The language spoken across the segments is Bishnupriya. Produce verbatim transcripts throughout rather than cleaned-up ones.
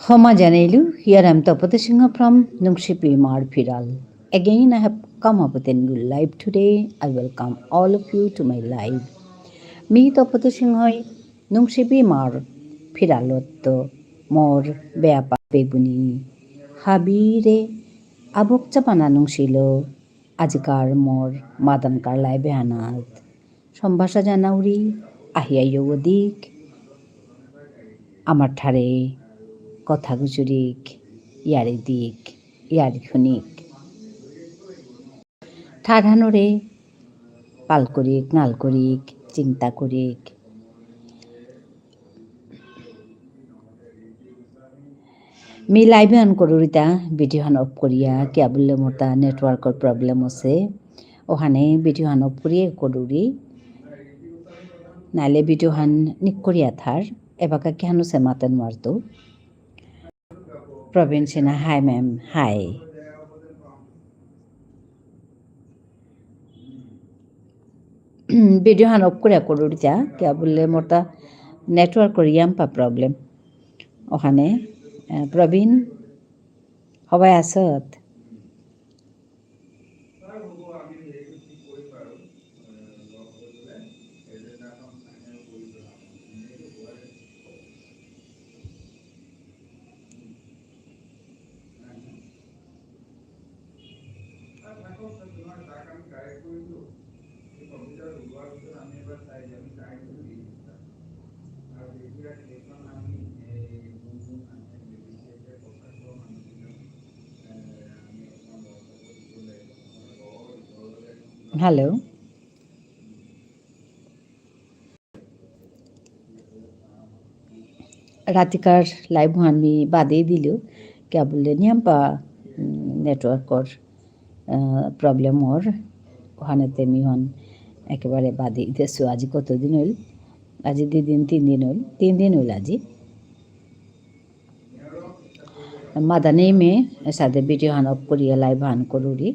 হমা জানাইলু, here I am Tapati Singha from Nungshipi Imar Phiral. Again, I have come up with a new live today. I welcome all of you to my live. Me Tapati সিংহই নুংশিপি ইমার ফিরালত্ত মোর বেয়াপা বেবুনি হাবিরে আবক চাপানা নুংশিল আজিকার মোর মাদানকার live এহানাত। সম্ভাষা জানাউরি, আহিয়া যোগ দিক, আমার ঠারে কথা গুজুরিক, ইয়ারি দিক, ইয়ারি হুনিক। ঠারহানরে পাল করিক, নাল করিক, চিন্তা করিক। মি live হান করুরিতা, video হান off করিয়া, কিয়া বুললে মোরতা networkর problem আছে। ওহানে video হান off করিয়া করুরি। নাইলে video হান নিক করিয়া থার। এবাকা কিহানো সে মাতে নুয়ারতু। প্রবীণ Sinha, hi ma'am, hi. Video হান off করে করুরিতা, কিয়া বুললে মোরতা networkর ইয়াম্পা problem। ওহানে, আহ, প্রবীণ, হবাই আসত? Hello. রাতিকার live হান মি বাদেই দিলু, কিয়া বুললে নিয়াম্পা, উম, networkর, আহ, problem অর, ওহানেতে মি হান একেবারে বাদেই দেসু। আজি কতদিন হইল? আজি দুই দিন, তিন দিন হইল, তিন দিন হইল আজি। মাদানি মি এসাদে video হান off করিয়া live হান করুরি।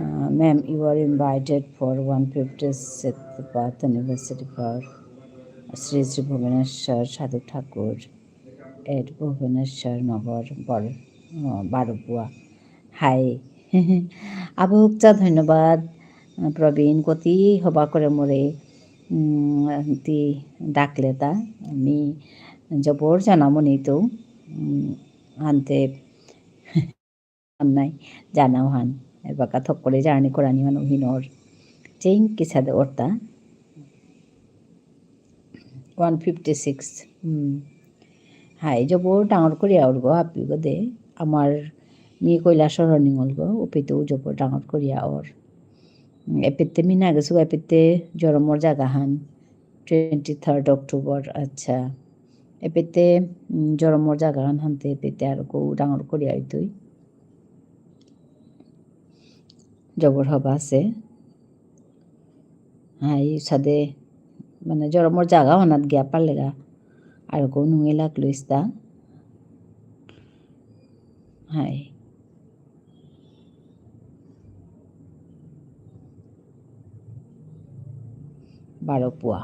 Uh, ma'am, you are invited for one fifty-sixth birth anniversary for Shri Shri Bhubaneswar Sadhu Thakur at ভুবনেশ্বর নগর বর-, আহ, বারোপুয়া। Hi। আবুকচা ধন্যবাদ, আহ, প্রবীণ, কতি হবা করে মোরে, উম, তি ডাকলেতা। আমি জবর জানামনি তো, উম, আনতে নাই, জানাও হান। এবাকা থক করে journey করানি হান উহিনর। চেইন কিসাদে অরতা। One fifty-six। হুম। হাই, জবর ডাঙর করিয়া অর গো, হাবি গো দে। আমার মি কৈলাসহর নিঙল গো, উপিতেও জবর ডাঙর করিয়া অর। উম, এপেতে মি না গেসু, এপেতে জরমর জাগা হান। Twenty-third October, আচ্ছা। এপেতে, উম, জরমর জাগা হান হানতে এপেতে আর কৌ ডাঙর করিয়া অইতই। জবর হবা আছে। হাই, সাদে, মানে, জরমর জাগা হানাত গিয়া পারলেগা। আর কৌ নুঙে লাগ লইস্তা। হাই। বারোপুয়া।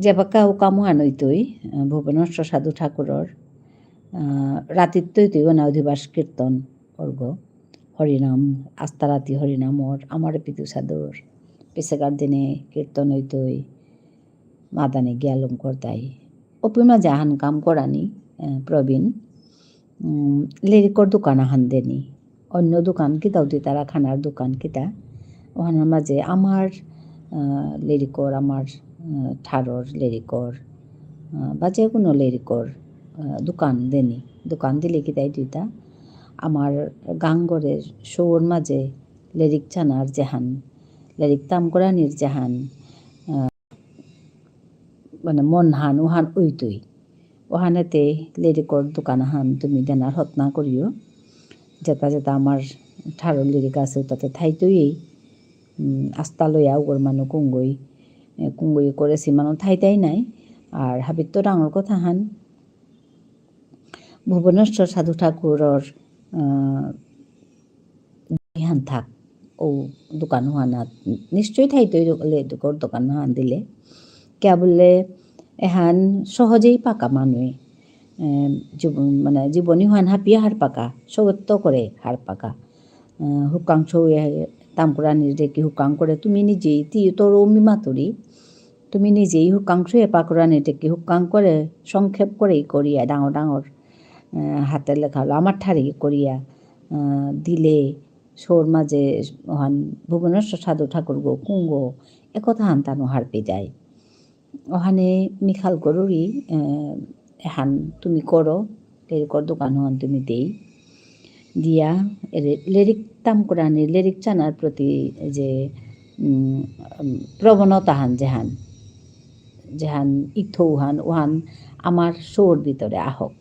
যেবাকা উকামু আনইতই, আহ, ভুবনেশ্বর সাধু ঠাকুরর, আহ, রাতিত্তই তুই ওনা অধিবাস কীর্তন করগ। হরিনাম, আস্তা রাতি হরিনাম অর, আমার পিতু সাধুর, পিছেকার দিনে কীর্তন অইতই, মাদানে গিয়ালম করতাই। অপিমা জাহান কাম করানি, আহ, প্রবীণ, উম, লেরিকর দোকান আহান দেনি। অন্য দোকান কিতাও দিতারা, খানার দোকান কিতা। ওহানর মাঝে আমার, আহ, লেরিকর, আমার, আহ, ঠারর লেরিকর, আহ, বা যে কোনো লেরিকর, আহ, দোকান দেনি। দোকান দিলে কিতাই দিতা। আমার গাঙ্গরে শৌর মাঝে লেরিক চানার যেহান, লেরিক তাম করানির যেহান, আহ, মানে মনহান, ওহান অইতই। ওহানেতে লেরিকর দোকান আহান তুমি দেনার হতনা করিও। যেতা যেতা আমার ঠারর লেরিক আছে, তাতে থাইতই। উম, আস্তা লয়া উগর মানু কুঙ্গই, এ, কুঙ্গই করেসি মানু থাইতাই নাই। আর হাবিত্ত ডাঙর কথা হান, ভুবনেশ্বর সাধু ঠাকুরর, আহ, হান থাক, ও দোকান হানাত নিশ্চয় থাইতই দো-, লেরিকর দোকান হান দিলে। কিয়া বুললে, এহান সহজেই পাকা মানুয়ে। এ, জীব-, মানে, জীবনী হান হাবিয়ে হারপাকা, সবত্ত করে হারপাকা। এ, হুকাং সৌয়ে তামকুরানি রেকি হুকাং করে, তুমি নিজেই, তি তোর অমি মাতুরি, তুমি নিজেই হুকাং সৌয়ে পাকুরানি রেকি হুকাং করে, সংক্ষেপ করেই করিয়া, ডাঙর ডাঙর, এ, হাতে লেখা হলো, আমার ঠারে করিয়া, এ, দিলে, সৌর মাঝে ওহান ভুবনেশ্বর সাধু ঠাকুরগো, কুঙ্গো, একথা হান তানু হারপে যায়। ওহানে মি খাল করুরি, এ, এহান তুমি করো, লেরিকর দোকান হান তুমি দেই। দিয়া, এরে লেরিক তামকুরানি, লেরিক চানার প্রতি যে, উম, উম, প্রবণতা হান যেহান, যেহান ইথো হান, ওহান আমার সৌর ভিতরে আহক।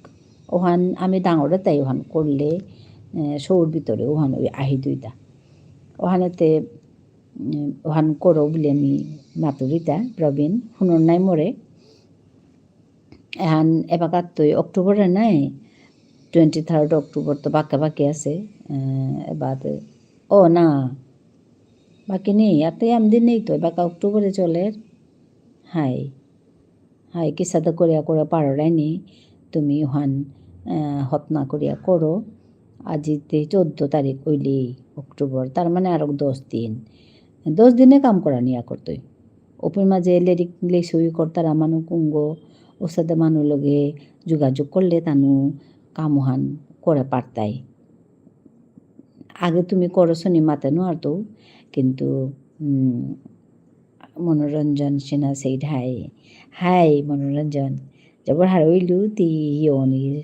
ওহান আমি ডাঙরে তাই ওহান করলে, এ, সৌর ভিতরে ওহান ওই আহি দুইটা। ওহানেতে, উম, ওহান করো বুলে মি মাতুরিতা, প্রবীণ, হুনর নাই মোরে। এহান এবাকাত্তই অক্টোবরে নাই, twenty third অক্টোবর তো বাকি বাকি আছে। এ, এবাতে, ও না, বাকি নেই, আর তো এমন দিন নেই তো, এবাকা অক্টোবরে চলের। হাই, হাই, কিসাদে করিয়া করে পারো রাইনি, তুমি ওহান, এ, হতনা করিয়া করো। আজিতে চৌদ্দ তারিখ অইলেই অক্টোবর, তার মানে আরো দশ দিন। দশ দিনে কাম করা নিয়া করতই। ওপের মাঝে লেরিক লেসুই করতারা মানু কুঙ্গো, ওসাদে মানু লগে যোগাযোগ করলে তানু কামহান করে পারতাই। আগে তুমি করো শুনি মাতে নো আর তো, কিন্তু, উম, মনোরঞ্জন সিনহা said hi। Hi, মনোরঞ্জন। জবর হারৌ ইলু, তি ইয়নি,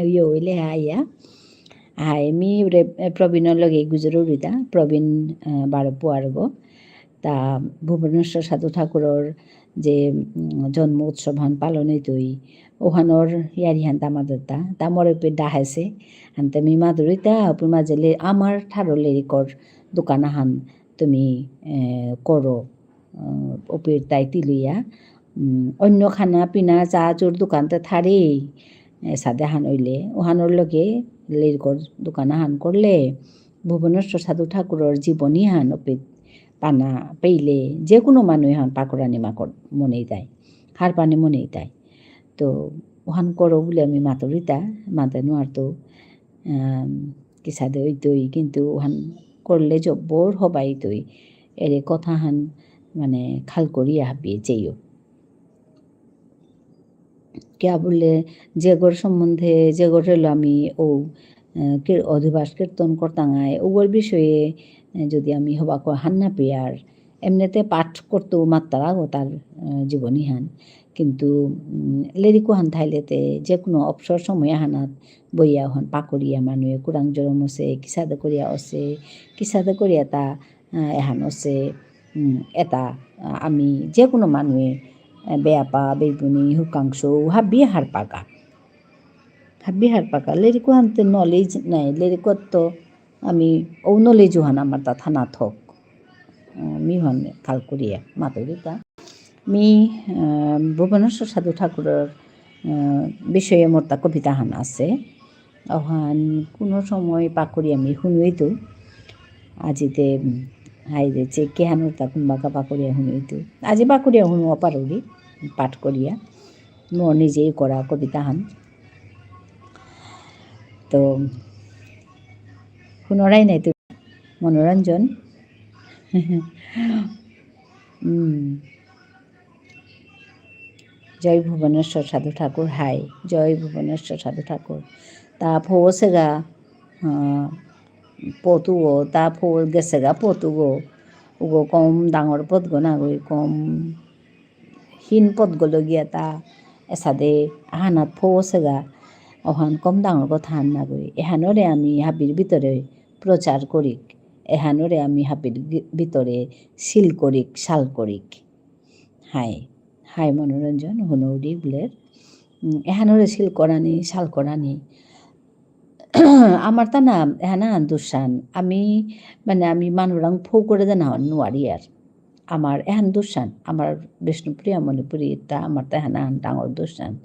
ইয়ইলে হাইয়া। হাই, মি রে, প্রবীণর লগে গুজরুরিতা, প্রবীণ, আহ, বারো পুয়ারগো। তা ভুবনেশ্বর সাধু ঠাকুরর যে, উম, জন্ম উৎসব হান পালন হইতই, ওহানর ইয়ারি হান তামাদতা, তা মোরে পে ডাহেসে, আনতে মি মাতুরিতা, ওপের মাঝে লে-, আমার ঠারর লেরিকর দোকান হান তুমি, এ, করো। আহ, ওপের তাই তিলুইয়া, উম, অন্য খানা পিনা চা চুর দোকানতে থারেই, এ, সাদে হান অইলে, ওহানর লগে লেরিকর দোকান হান করলে, ভুবনেশ্বর সাধু ঠাকুরর জীবনী হান ওপের পানা পেইলে, যে কোনো মানু হান পাকুরানি মাকর মনেই দেয়, হারপানি মনেই দেয়। তো, ওহান করো বুলে আমি মাতুরিতা, মাতে নোয়ারতো, আম, কিসাদে অইতই, কিন্তু ওহান করলে জব্বর হবা অইতই। এরে কথা হান, মানে, খাল করিয়া হাবিয়ে যেও। কিয়া বুললে, যেগর সম্বন্ধে, যেগর রেলো আমি ও, আহ, কীর-, অধিবাস কীর্তন করতাঙাই, ওগর বিষয়ে, আহ, যদি আমি হবা কো হান না পেয়ার, এমনিতে পাঠ করতো মাত্তারা গো তার, আহ, জীবনী হান। কিন্তু, উম, লেরিকো হান থাইলেতে যে কোনো অবসর সময় হানাত বইয়া হন পাকরিয়া মানুয়ে কুরাং জরম অসে, কিসাদে করিয়া অসে, কিসাদে করিয়া তা, আহ, এহান অসে, উম, এতা, আহ, আমি যে কোনো মানুয়ে, আহ, বেয়াপা, বেইবুনি, হুকাংশ, হাবি হারপাকা। হাবি হারপাকা। লেরিকো হানতে knowledge নাই। লেরিকো তো আমি ও knowledge হান আমার তা থানা থক। আহ, মি হান খাল করিয়া মাতুরিতা। মি, আহ, ভুবনেশ্বর সাধু ঠাকুরর, আহ, বিষয়ে মোর তা কবিতা হান আছে। ওহান কোনো সময় পাকরিয়া মি হুনুইতু। আজিতে, উম, হাই যে চে কেহানোর তা কুম্বাকা পাকরিয়া হুনুইতু। আজি পাকরিয়া হুনুয়া পারুরি, পাঠ করিয়া। মোর নিজেই করা কবিতা হান। তো, হুনরাই নাই তো মনোরঞ্জন। উম। জয় ভুবনেশ্বর সাধু ঠাকুর, হাই। জয় ভুবনেশ্বর সাধু ঠাকুর। তা ফৌসেগা, আহ, পতুগো, তা ফৌ গেসেগা পতুগো। উগো কম ডাঙর পথগো নাগই, কম হীন পথগো লগিয়া তা এসাদে আহানাত ফৌসেগা। ওহান কম ডাঙর কথা হান নাগই। এহানরে আমি হাবির ভিতরে প্রচার করিক। এহানরে আমি হাবির গি-, ভিতরে সিল করিক, সাল করিক। হাই, হাই মনোরঞ্জন, হুনৌরি বুলের। উম, এহানরে সিল করানি, সাল করানি। আমার তা না, এহান আহান দুষহান। আমি, মানে, আমি মানুরাং ফৌ করে দেনা নুয়ারিয়ার। আমার এহান দুষহান, আমার বিষ্ণুপ্রিয়া মণিপুরী তা আমার তা এহান আহান ডাঙর দুষহান।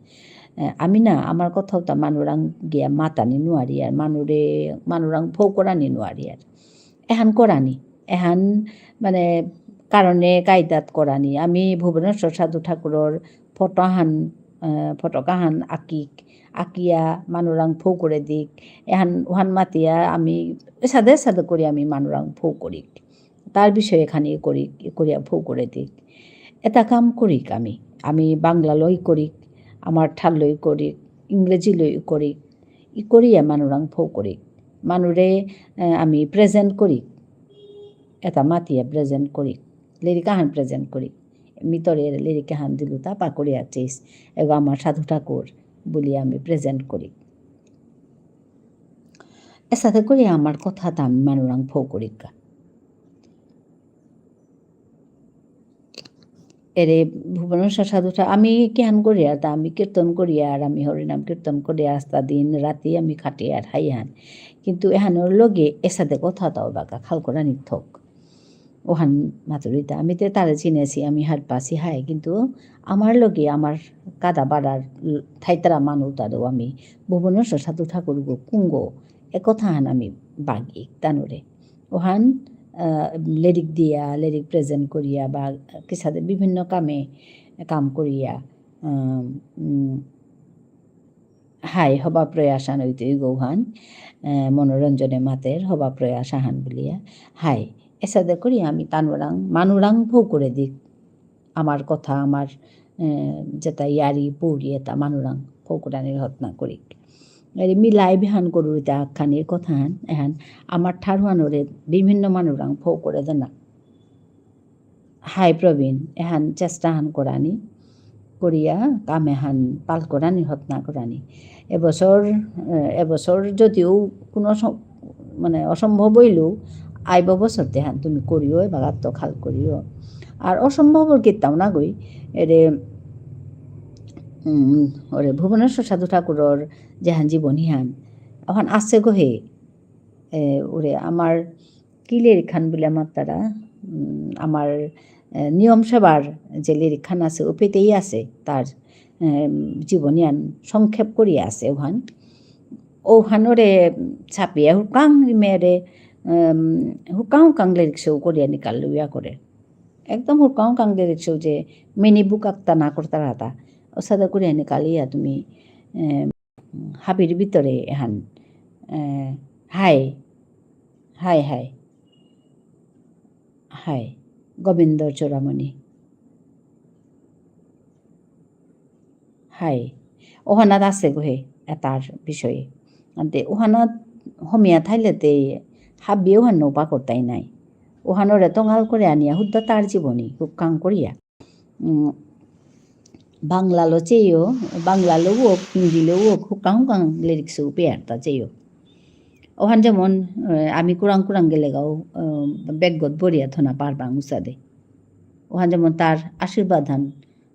এ, আমি না, আমার কথাও তা মানুরাং গিয়া মাতানি নুয়ারিয়ার, মানুরে, মানুরাং ফৌ করানি নুয়ারিয়ার। এহান করানি, এহান মানে কারণে কায়দাত করানি। আমি ভুবনেশ্বর সাধু ঠাকুরর ফটো আহান, আহ, ফটো কাহান আঁকিক, আঁকিয়া মানুরাং ফৌ করে দিক, এহান ওহান মাতিয়া আমি এসাদে এসাদে করি আমি মানুরাং ফৌ করিক। তার বিষয়ে খানি করিক, করিয়া ফৌ করে দিক। এটা কাম করিক আমি। আমি বাংলা লই করিক, আমার ঠার লই করিক, ইংরেজি লই করিক, ই করিয়া মানুরাং ফৌ করিক। মানুরে, আহ, আমি present করিক। এটা মাতিয়া present করিক। লেরিক আহান present করিক। মিতরে লেরিক আহান দিলু তা পাকরিয়া চিস। এগো আমার সাধু ঠাকুর বুলি আমি present করিক। এসাদে করি আমার কথা তা আমি মানুরাং ফৌ করিকা। এরে ভুবনেশ্বর সাধু ঠা-, আমি কিহান করিয়ার তা আমি কীর্তন করিয়ার, আমি হরিনাম কীর্তন করিয়ার আস্তা দিন রাতি আমি খাটিয়ার হাইহান। কিন্তু এহানর লগে এসাদে কথা তাও বাকা খাল করানি থক। ওহান মাতুরিতা। আমি তে তারে চিনেছি, আমি হারপাসি হাই, কিন্তু আমার লগে আমার কাদা বাড়ার থাইতারা মানু তারও আমি ভুবনেশ্বর সাধু ঠাকুর গো কুঙ্গ, এ কথাহান আমি বাগি তানুরে। ওহান, আহ, লেরিক দিয়া, লেরিক present করিয়া বা কিসাদে বিভিন্ন কামে কাম করিয়া, আহ, উম, হাই হবা প্রয়াস আহান হইতে ওই গৌহান, আহ, মনোরঞ্জনে মাতের হবা প্রয়াস আহান বুলিয়া। হাই, এসাদে করি আমি তানুরাং, মানুরাং ফৌ করে দিক। আমার কথা, আমার, আহ, যেটা ইয়ারি পৌরি এটা মানুরাং ফৌ করানির হতনা করিক। এরে মি live হান করুরিতা খানির কথা হান, এহান আমার ঠারহানরে বিভিন্ন মানুরাং ফৌ করে দেনা। হাই প্রবীণ, এহান চেষ্টা হান করানি, করিয়া কাম এহান পাল করানি, হতনা করানি। এবছর, এ, এবছর যদিও কোনো স-, মানে অসম্ভব হইলেও, আইব বছর তেহান তুমি করিও, এবাগাত তো খাল করিও। আর অসম্ভবর কিতাও না গই, এরে, উম, ওরে ভুবনেশ্বর সাধু ঠাকুরর যেহান জীবনী হান, ওহান আছে গো হে, এ, ওরে আমার কি লেরিকহান বুলে মাত্তারা, উম, আমার, এ, নিয়ম সেবার যে লেরিকহান আছে, ওপেতেই আছে তার, এ, জীবনীহান সংক্ষেপ করিয়া আছে ওহান। ওহানরে ছাপিয়া হুকাং মেরে, উম, হুকাং হুকাং লেরিক সৌ করিয়া নিকাল লইয়া করে। একদম হুকাং হুকাং লেরিক সৌ যে mini book আক্তা না করতারা তা। ওসাদে করিয়া নিকালিয়া তুমি, এ, হাবির ভিতরে এহান, এ, হাই, হাই, হাই, হাই, গোবিন্দ চূড়ামণি। হাই, ওহানাত আছে গো হে, এতার বিষয়ে। আনতে ওহানাত হমিয়া থাইলে তে হাবিয়ে ওহান নৌপা করতাই নাই। ওহানরে তঙাল করে আনিয়া হুদ্দা তার জীবনী, হুকাং করিয়া। উম, বাংলালো চেয়েও, বাংলালো হোক, হিন্দিলো হোক, হুকাং হুকাং lyrics ও পেয়ারতা চেয়েও। ওহান যেমন, আহ, আমি কুরাং কুরাং গেলেগাও, আহ, বেগত বরিয়া থনা পারবাং উসাদে। ওহান যেমন তার আশীর্বাদ হান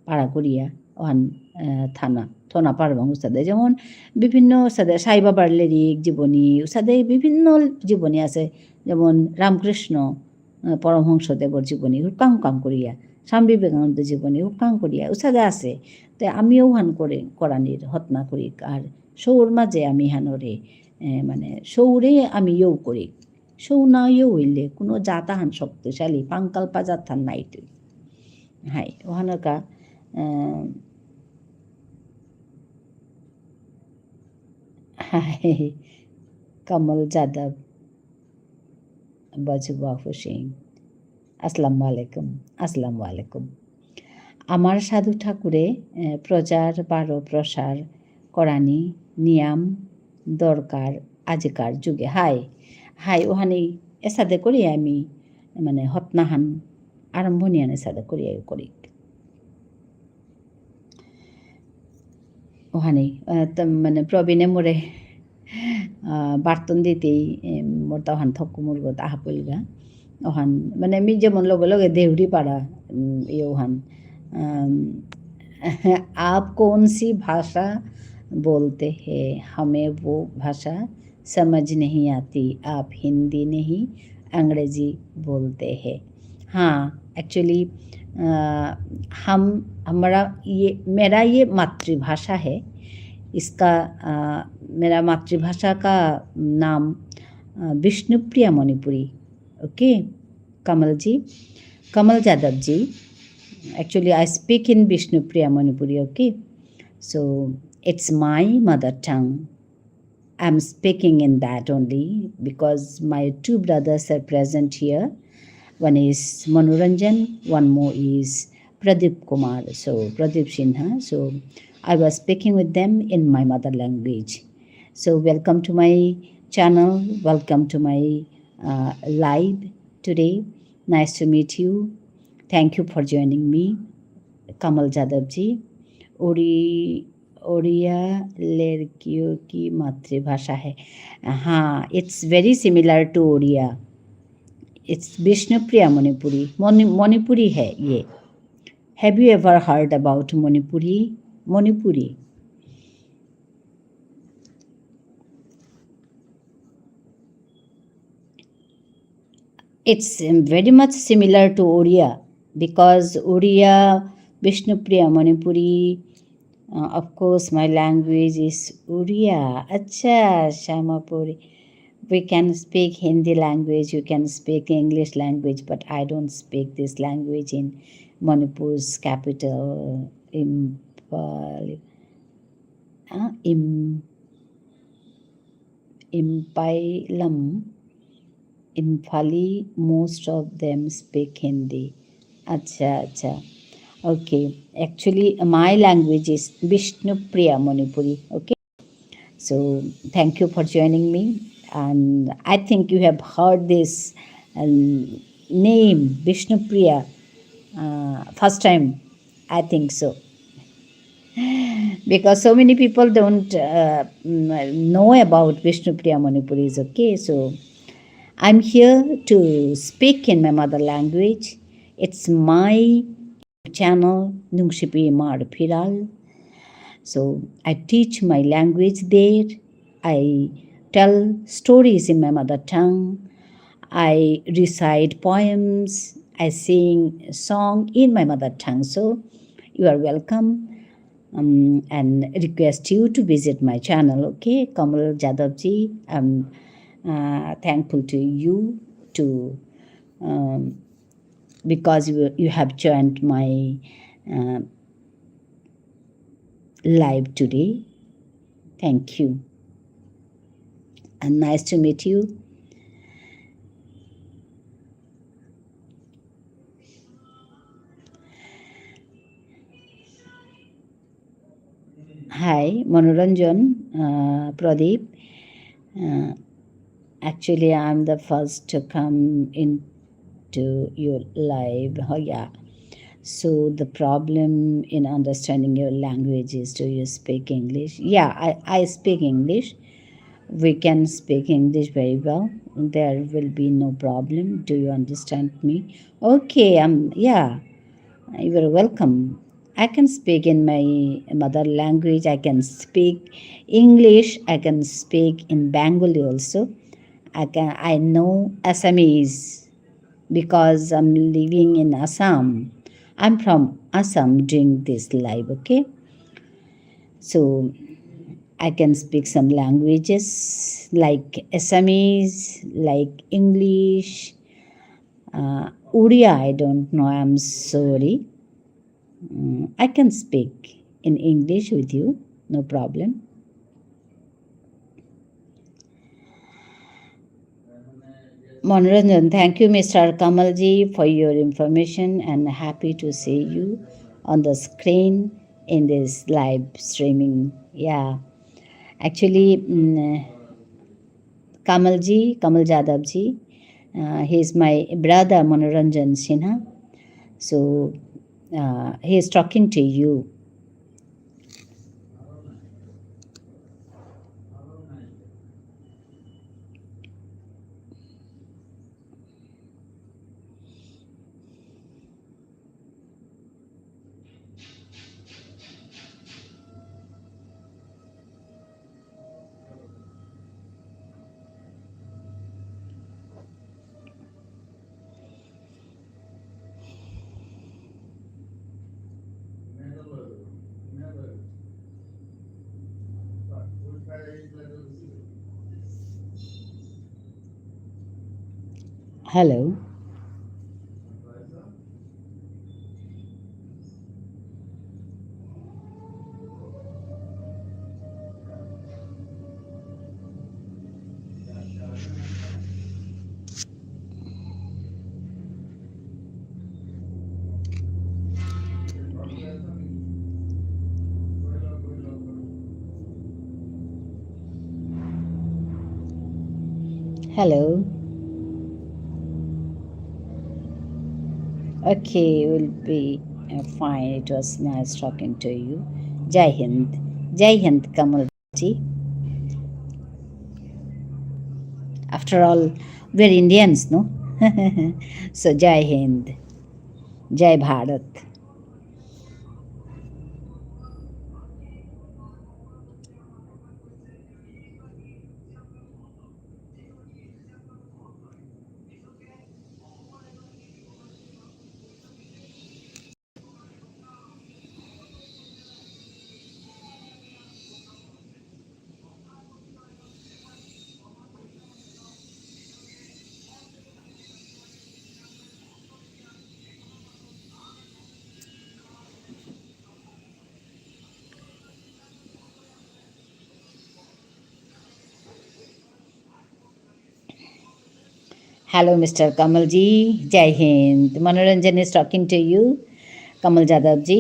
পারা করিয়া, ওহান, আহ, থানা, থনা পারবাং উসাদে। যেমন বিভিন্ন উসাদে সাই বাবার lyric জীবনী, উসাদে বিভিন্ন জীবনী আছে। যেমন রামকৃষ্ণ, আহ, পরমহংসদেবর জীবনী হুকাং হুকাং করিয়া, স্বামী বিবেকানন্দ জীবনী হুকাং করিয়া, উসাদে আছে। তে আমিও ওহান করে, করানির হতনা করি। আর সৌর মাঝে আমি হানরে, এ, মানে, সৌরে আমি ইয়েও করি। সৌ না ইয়েও হইলে কোনো জাত আহান শক্তিশালী, পাঙ্কাল পা জাত হান নাই তুই। হাই, ওহানকা, আহ, হাই, কমল যাদব। বাজুবা হুসেন। আসসালামু আলাইকুম, আসসালামু আলাইকুম। আমার সাধু ঠাকুরে, এ, প্রচার বারো প্রসার করানি নিয়াম দরকার আজিকার যুগে। হাই, হাই, ওহানি এসাদে করি আমি, মানে, হতনাহান আরম্ভ নিয়ান এসাদে করি আয়ু করি। ওহানি, আহ, তো মানে প্রবীণে মোরে, আহ, বার্তন দিতেই, এ, মোর তা ওহান থক্কু মুরগত আহা পইলগা। ওহান, মানে মি যেমন লগে লগে দেউরি পারা, উম, ইয়ে ওহান, আম, आप कौन सी भाषा बोलते हैं? हमें वो भाषा समझ नहीं आती, आप हिंदी नहीं, अंग्रेजी बोलते हैं। हाँ, actually, अ, हम, हमारा ये, मेरा ये मातृभाषा है। इसका, अ, मेरा मातृभाषा का नाम, अ, विष्णुप्रिया मणिपुरी। OK, कमल जी, कमल यादव ji. Actually, I speak in Bishnupriya Manipuri, OK? So, it's my mother tongue. I'm speaking in that only because my two brothers are present here. One is Manoranjan, one more is Pradeep Kumar, so Pradeep Sinha. So I was speaking with them in my mother language. So welcome to my channel, welcome to my, uh, live today. Nice to meet you. Thank you for joining me, Kamal Yadav ji. Ori-, Oriya lerkiyo ki matri bhasha hai. हाँ, it's very similar to Oriya. It's Bishnupriya Manipuri. Mani-, Manipuri hai ye. Have you ever heard about Manipuri? Manipuri. It's, um, very much similar to Oriya, because Oriya, Bishnupriya Manipuri, uh, of course, my language is Oriya. Acha, Shamapuri. We can speak Hindi language, you can speak English language, but I don't speak this language in Manipur's capital, Imphal. Uh, Im-, Impailam, Imphali, most of them speak Hindi. Acha, acha. Okay. Actually, my language is Bishnupriya Manipuri. Okay. So, thank you for joining me. And I think you have heard this, um, name, Bishnupriya, uh, first time. I think so. Because so many people don't, uh, mm, know about Bishnupriya Manipuris, okay? So, I'm here to speak in my mother language. It's my channel, Nungshipi Mar Phiral. So, I teach my language there. I tell stories in my mother tongue. I recite poems. I sing song in my mother tongue. So, you are welcome, um, and request you to visit my channel, okay? Kamal Yadav ji, I'm, uh, thankful to you to, um, because you, you have joined my, uh, live today. Thank you. And nice to meet you. Hi, Manoranjan, uh, Pradeep. Uh, actually, I'm the first to come into your live. Oh, yeah. So the problem in understanding your language is, do you speak English? Yeah, I, I speak English. We can speak English very well. There will be no problem. Do you understand me? Okay, um, yeah. You are welcome. I can speak in my mother language. I can speak English. I can speak in Bengali also. I can, I know Assamese because I'm living in Assam. I'm from Assam doing this live, okay? So I can speak some languages like Assamese, like English, uh, Odia, I don't know, I'm sorry. Mm, I can speak in English with you, no problem. Manoranjan, thank you, Mister Kamalji, for your information and happy to see you on the screen in this live streaming. Yeah. Actually, mm, Kamalji, Kamal Yadav ji, uh, he is my brother Manoranjan Sinha. So, uh, he is talking to you. Hello. Hello. Okay, will be, uh, fine. It was nice talking to you. Jai Hind. Jai Hind, Kamal ji. After all, we're Indians, no? So, Jai Hind. Jai Bharat. Hello, Mister Kamal ji. Jai Hind. Manoranjan is talking to you, Kamal Jadhav ji.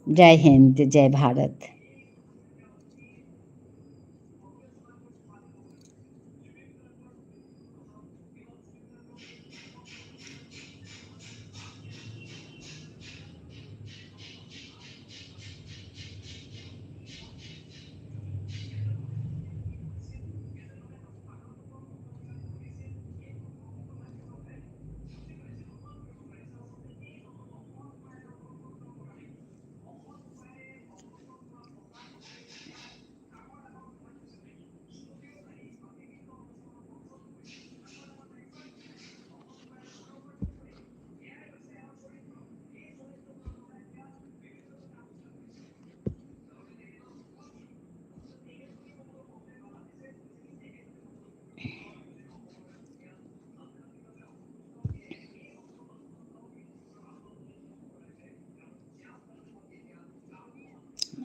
Jai Hind, Jai Bharat.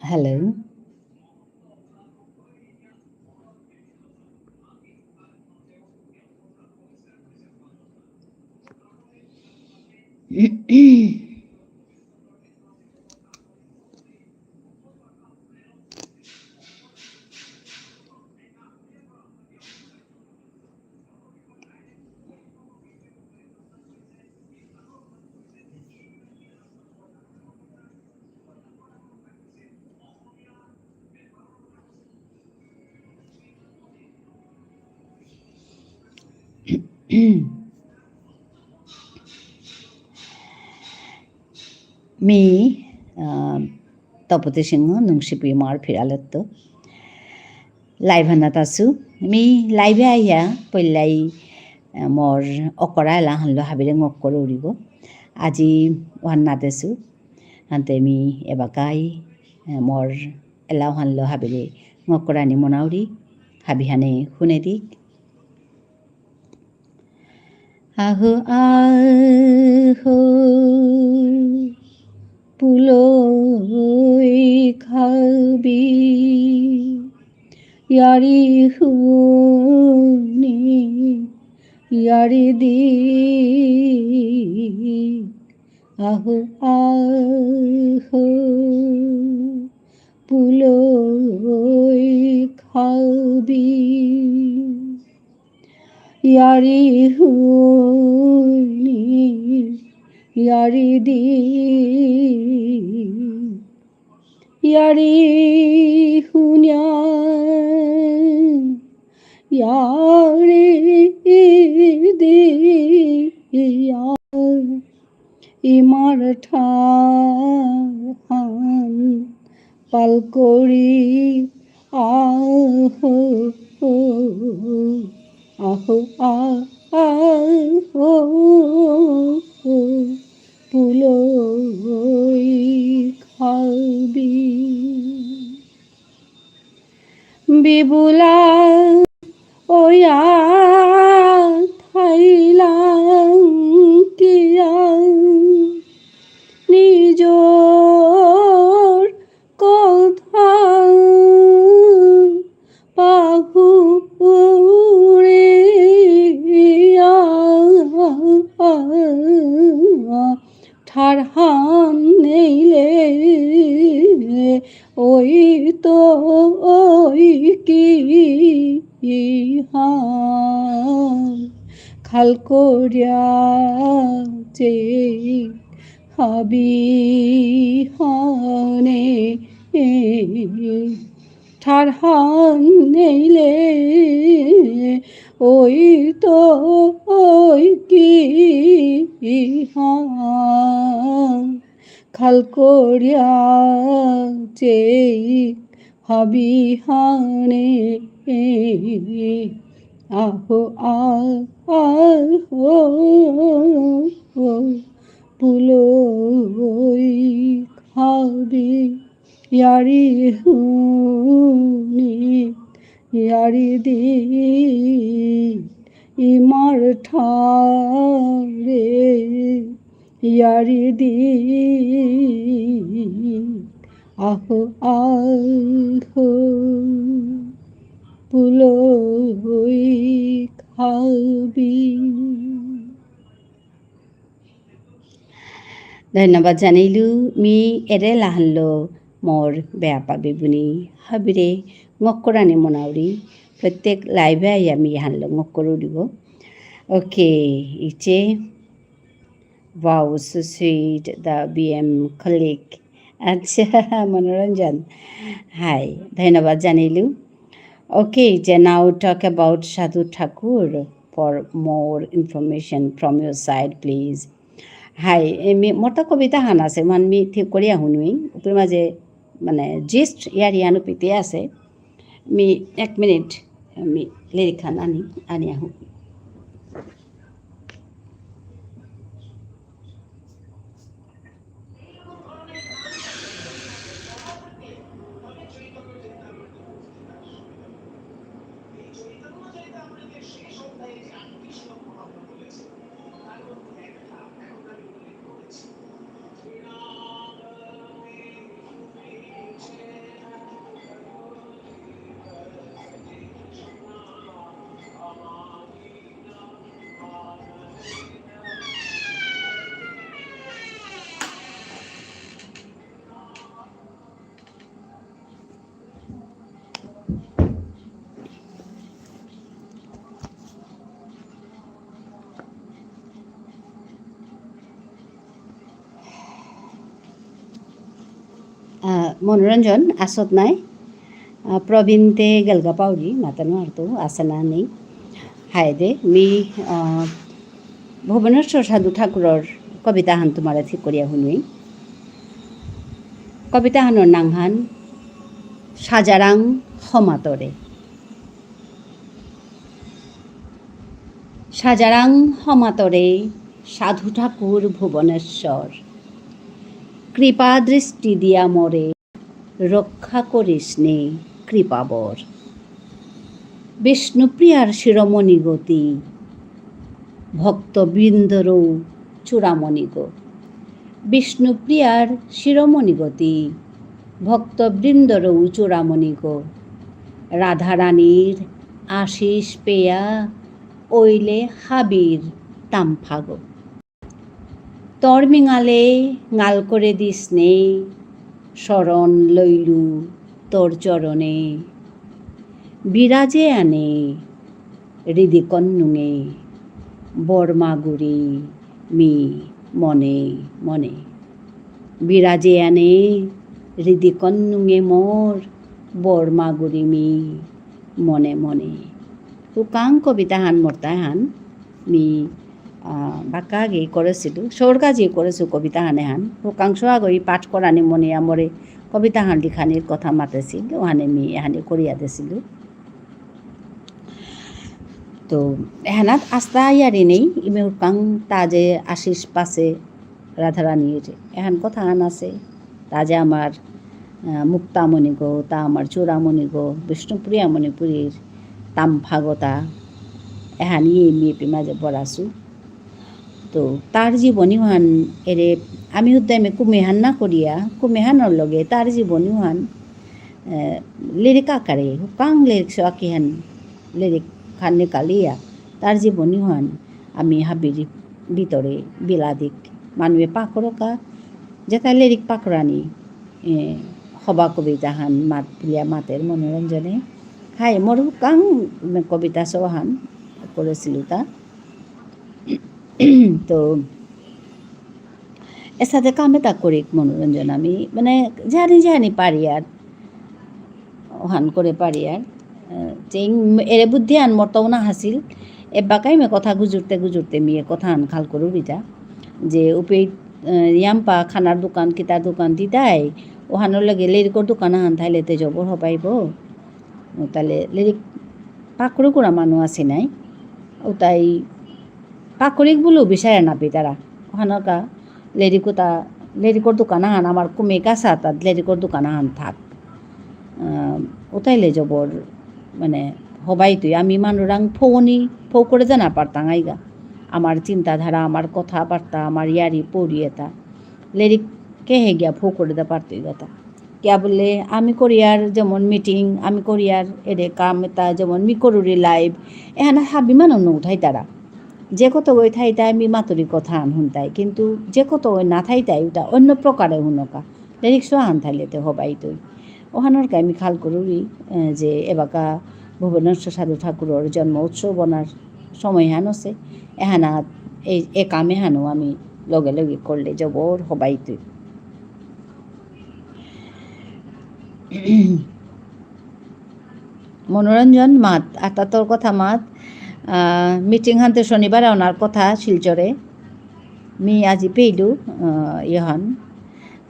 Hello. মি, আহ, তপতী সিংহ, নুংশিপি ইমার ফিরালেত্ত। Live হানাত আসু। মি live এ আইয়া পইলাই, আহ, মোর অকরা এলা হানলো হাবিরে ঙক্কর উরিব। আজি ওহান না দেসু। হানতে মি এবাকাই, আহ, মোর এলা হানলো হাবিরে ঙক্করানি মনাউরি। হাবিহানে হুনে দিক। আহো, আহো, পুলই খাবি, য়ারি হুনি, য়ারি দি। আহো, আহো, পুলই খাবি। য়ারি হুনি, য়ারি দি, য়ারি হুনিয়া, য়ারি দিয়া। ইমার ঠারহান পালকরি আহো, আহো, আ-, আহো, পুলই খাবি। বিবুলা ওয়া থাইলাং কিয়া নিজর কথা পাহুরিয়া ঠারহান নেইলে ওই তো ওই কি হান খাল করিয়া যে হাবি হানে ঠারহান নেইলে ওই তো ওই কি হান খাল করিয়া চেই হাবি হানে আহো আহো পুলই খাবি য়ারি হুনি য়ারি দি ইমার ঠারে য়ারি দি আহো আহো পুলই খাবি। ধন্যবাদ জানাইলু। মি এরে লাহানলো মোর বেয়াপা বেবুনি হাবিরে ঙক্করানি মনাউরি। প্রত্যেক live-এ আইয়া মি হানলো ঙক্করুরিব। Okay, ইচে। Wow, so sweet, the B M colleague. আচ্ছা, মনোরঞ্জন। হাই, ধন্যবাদ জানাইলু। Okay, যে now talk about Sadhu Thakur for more information from your side, please. হাই, এ মি, মোর তা কবিতা হান আছে, মান মি ঠিক করিয়া হুনুই, উপরে মাঝে, মানে, gist ইয়ারি হানু পিতে আছে। মি, এক মিনিট, মি lyric হান আনি, আনি আহু। আহ, মনোরঞ্জন, আসত নাই? আহ, প্রবীণ তে গেলগা পাউরি, মাতানো আর তো আসে না নেই। হায় দে, মি, আহ, ভুবনেশ্বর সাধু ঠাকুরর কবিতা হান তোমারে ঠিক করিয়া হুনুই। কবিতা হানর নাং হান সাজারাং হমাতরে। সাজারাং হমাতরে সাধু ঠাকুর ভুবনেশ্বর। কৃপা দৃষ্টি দিয়া মোরে রক্ষা করিস নে কৃপাবর। বিষ্ণুপ্রিয়ার শিরোমণি গো তি, ভক্তবৃন্দরও চূড়ামণি গো। বিষ্ণুপ্রিয়ার শিরোমণি গো তি, ভক্তবৃন্দরও চূড়ামণি গো। রাধারানীর আশিস পেয়া, অইলে হাবির তাম্ফা গো। তর মিঙালে ঙাল করে দিস নে, শরণ লইলু তর চরণে। বিরাজে আনে হৃদি কন্নুঙে, বর মাগুরি মি মনে মনে। বিরাজে আনে হৃদি কন্নুঙে মোর, বর মাগুরি মি মনে মনে। হুকাং কবিতা হান মোরতা হান মি, আহ, বাক্কা আগে করেসিলু, স্বর্গা যে করেসু কবিতা হান এহান। হুকাং সোয়াগই পাঠ করানি মনে আমরে কবিতা হান লিখানির কথা মাতেসিল, ওহানে মি এহানে করিয়া দেসিলু। তো এহানাত আস্তা ইয়ারি নেই, ইমে হুকাং তা যে আশিস পাসে রাধারানীর এহান কথা হান আছে, তা যে আমার আহ, মুক্তামণিগ, তা আমার চূড়ামণিগ, বিষ্ণুপ্রিয়া মণিপুরীর তাম্ফাগ তা, এহানি মি এপি মাঝে বরাসু। তো তার জীবনীহান এরে আমি উদ্যমে কুমেহান না করিয়া, কুমেহানর লগে তার জীবনীহান, আহ, লেরিক আকারে, হুকাং লেরিক সো আকিহান, লেরিক খান নিকালিয়া, তার জীবনীহান আমি হাবির ভিতরে বিলাদিক মানুয়ে পাকরকা, যেতা লেরিক পাকরানি, এ, হবা কবিতাহান মাত বুলিয়া মাতের মনোরঞ্জনে। হাই, মোর হুকাং কবিতা সবহান করেসিলু তা। তো, এসাদে কাম এতা করিক মনোরঞ্জন আমি, মানে, জানি জানি পারি আর। ওহান করে পারি আর। আহ, চেইং এরে বুদ্ধি আন মরতাও না হাসিল। এবাকাই মে কথা গুজুরতে গুজুরতে মিয়ে কথা আন খাল করু বিটা। যে উপে, আহ, ইয়াম্পা খানার দোকান, কিতার দোকান দিতাই, ওহানোর লগে লেরিকর দোকান আহান থাইলে তে জবর হবাইব। তাহলে লেরিক পাকড়ু করা মানু আছে নাই। ওতাই পাকরিক বুলু বিচারে না পিতারা। ওহানকা লেরিকুতা, লেরিকর দোকান আহান আমার কুমে কাছা তাত লেরিকর দোকান আহান থাক। আহ, ওতাইলে জবর, মানে, হবাই তুই। আমি মানুরাং ফৌনি, ফৌ করে জানা পারতাং আইগা। আমার চিন্তাধারা, আমার কথাবার্তা, আমার ইয়ারি পৌরি এতা। লেরিক কে হে গিয়া ফৌ করে দা পারতুই গাতা। কিয়া বুললে, আমি করিয়ার যেমন meeting, আমি করিয়ার এরে কাম এতা যেমন মি করুরি live, এহানা হাবি মানু নৌ থাইতারা। যে কতগই থাইতাই মি মাতুরি কথা আন হুনতাই, কিন্তু যে কতগই না থাইতাই ওতা অন্য প্রকারে হুনকা। লেরিক সো আন থাইলে তে হবাই তুই। ওহানর কাই মি খাল করুরি, এ, যে এবাকা ভুবনেশ্বর সাধু ঠাকুরর জন্ম উৎসব অনার সময় হান আছে। এহানা, এই, এ কাম এহানো আমি লগে লগে করলে জবর হবাই তুই। মনোরঞ্জন মাত, আতা তোর কথা মাত, আহ, meeting হানতে শনিবার অনার কথা শিলচরে। মি আজি পেইলু, আহ, ইহান।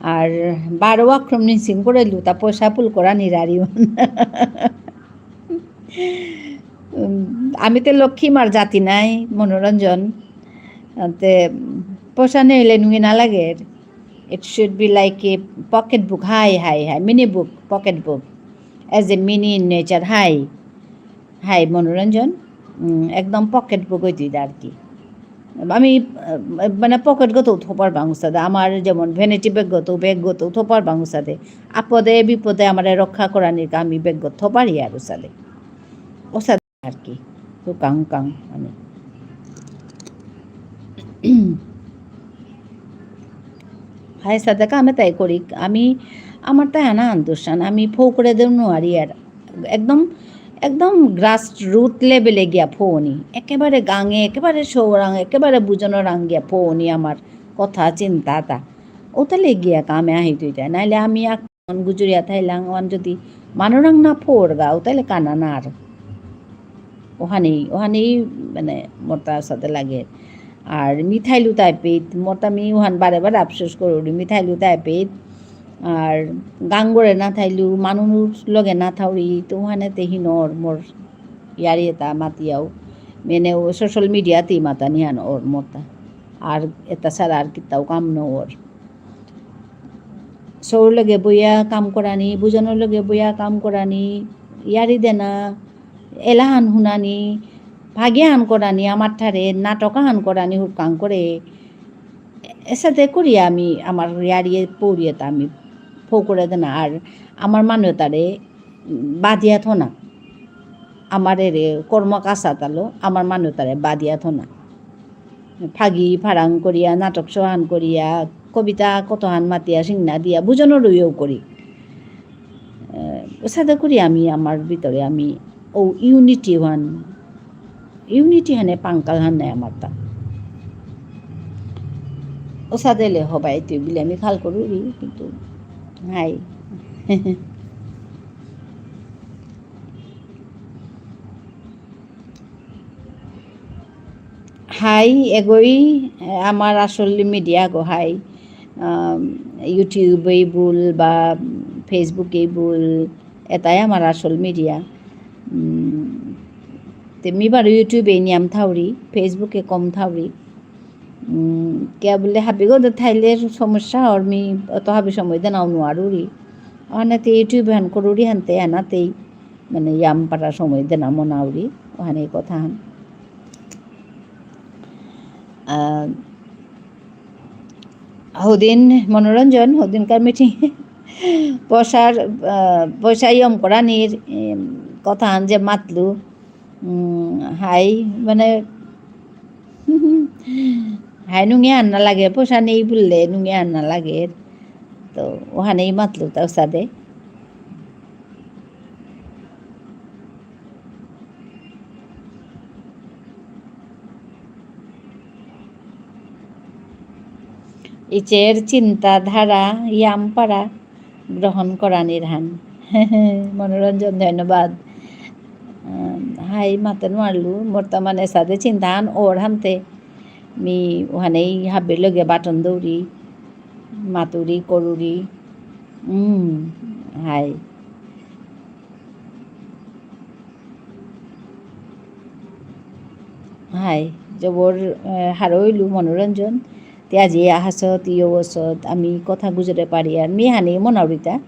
আর বারো আক্রম নিসিং করে লু, তা পয়সা পুল করা নিরারি। উম, আমি তে লক্ষ্মী মার জাতি নাই, মনোরঞ্জন। তে পয়সা নেইলে নুঙে না লাগে। It should be like a pocket book. হাই, হাই, হাই। Mini book, pocket book. As a mini in nature. হাই। হাই, মনোরঞ্জন। উম, একদম pocket book হইতে আর কি। আমি, আহ, মানে pocket গত থপার বাং উসাদে। আমার যেমন vanity bag গত, bag গত থপার বাং উসাদে। আপদে বিপদে আমারে রক্ষা করানির আমি bag গত থপার ইয়ার উসাদে। উসাদে আর কি। তো কাং কাং আমি। হাই সাদে কামে তাই করি। আমি, আমার তাই আনা আন্দোলন। আমি ফৌ করে দেব নোয়ারি আর। একদম, একদম grassroot level এ গিয়া ফৌনি। একেবারে গাঙে, একেবারে সৌরাং, একেবারে বুজনরাং গিয়া ফৌনি আমার কথা চিন্তা তা। ওতালে গিয়া কামে আহি তুই তাই। নাইলে আমি এক গুজুরিয়া থাইলাং, ওহান যদি মানুরাং না ফৌরগা, ওতালে কানা না আর। ওহানেই, ওহানেই মানে মোরতা সাদে লাগে। আর মি থাইলু তাই পেত, মোরতা মি ওহান বারে বারে আফসোস করুরি, মি থাইলু তাই পেত। আর গাঙরে না থাইলু, মানুর লগে না থাউরি, তো ওহানে তে হিনর মোর ইয়ারি এতা মাতিয়াও। মানে ও social media তেই মাতানি হান অর মোরতা। আর এতা ছাড়া আর কিতাও কাম ন অর। সৌর লগে বইয়া কাম করানি, বুজনর লগে বইয়া কাম করানি, ইয়ারি দেনা, এলাহান হুনানি, ভাগিয়াহান করানি, আমার ঠারে নাটক আহান করানি হুরকাং করে। এসাদে করি আমি আমার ইয়ারিয়ে পৌরিয়ে তা আমি ফৌ করে দেনা। আর আমার মানু তারে বাদিয়া থনা। আমার এরে কর্ম কাছা তালো, আমার মানু তারে বাদিয়া থনা। ফাগি ফারাং করিয়া, নাটক সহান করিয়া, কবিতা কতহান মাতিয়া সিংনা দিয়া, বুজনর ইয়েও করি। এ, সাদে করি আমি আমার ভিতরে আমি ও unity হান, unity হানে পাঙ্কাল হান নাই আমার তা। ও সাদেলে হবাই তুই বিলে আমি খাল করুরি, কিন্তু হাই। হাই, এগই, এ, আমার আসল media গো হাই। আম, YouTube এই বুল বা Facebook এই বুল, এটাই আমার আসল media। উম, তে মি বারো YouTube এ নিয়াম থাউরি, Facebook এ কম থাউরি। উম, কিয়া বুলে হাবিগো দে থাইলে সমস্যা অর মি অত হাবি সময় দেনাও নুয়ারুরি। অহানাতে YouTube হান করুরি হানতে আনাতেই মানে ইয়াম পারা সময় দেনা মনাউরি, অহানে কথা হান। আহ, হদিন মনোরঞ্জন, হদিনকার meeting, পয়সার, আহ, পয়সা ইয়ম করানির, এম, কথা হান যে মাতলু, উম, হাই, মানে, হাই নুঙে আন না লাগে, পয়সা নেই বুললে নুঙে আন না লাগে। তো, অহানেই মাতলু তার সাথে। ইচের চিন্তাধারা ইয়াম পারা গ্রহণ করানির হান। মনোরঞ্জন, ধন্যবাদ। আহ, হাই মাতে নোয়ারলু, বর্তমানে সাদে চিন্তা হান অর হানতে। মি অহানেই হাবির লগে বাটন দৌরি, মাতুরি, করুরি। উম, হাই। হাই, জবর, আহ, হারৌ ইলু মনোরঞ্জন। তে আজি আহাসত, ইয়ো অসত, আমি কথা গুজরে পারিয়ার। মি হানি মনাউরিতা।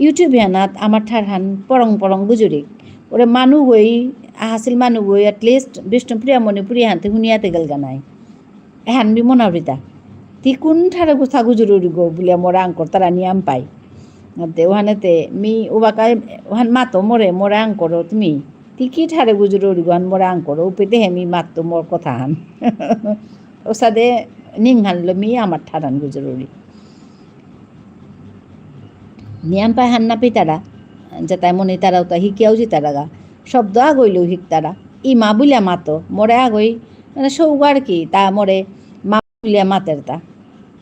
YouTube হানাত আমার ঠারহান পরং পরং গুজুরিক। ওরে মানু গই, আহাসিল মানু গই, at least বিষ্ণুপ্রিয়া মণিপুরী হানতে হুনিয়াতে গেলগা নাই। এহান মি মনাউরিতা। তি কোন ঠারে গুসা গুজুরুরি গো বুলিয়া মোরে আঙকরতারা নিয়াম পাই। তে অহানেতে মি উবাকা অহান মাতো মোরে, মোরে আঙকরো তুমি। তি কি ঠারে গুজুরুরি গো হান মোরে আঙকরো, উপেতে হে মি মাতো মোর কথা হান। অসাদে নিংহানলো মি আমার ঠারহান গুজুরুরি। নিয়াম পাই হান না পিতারা, যেতাই মনিতারা উতা হিকিয়াও জিতারাগা। শব্দ আগইলেও হিকতারা। ইমা বুলিয়া মাতো, মোরে আগই, মানে সৌগ আর কি, তা মোরে মা বুলিয়া মাতের তা।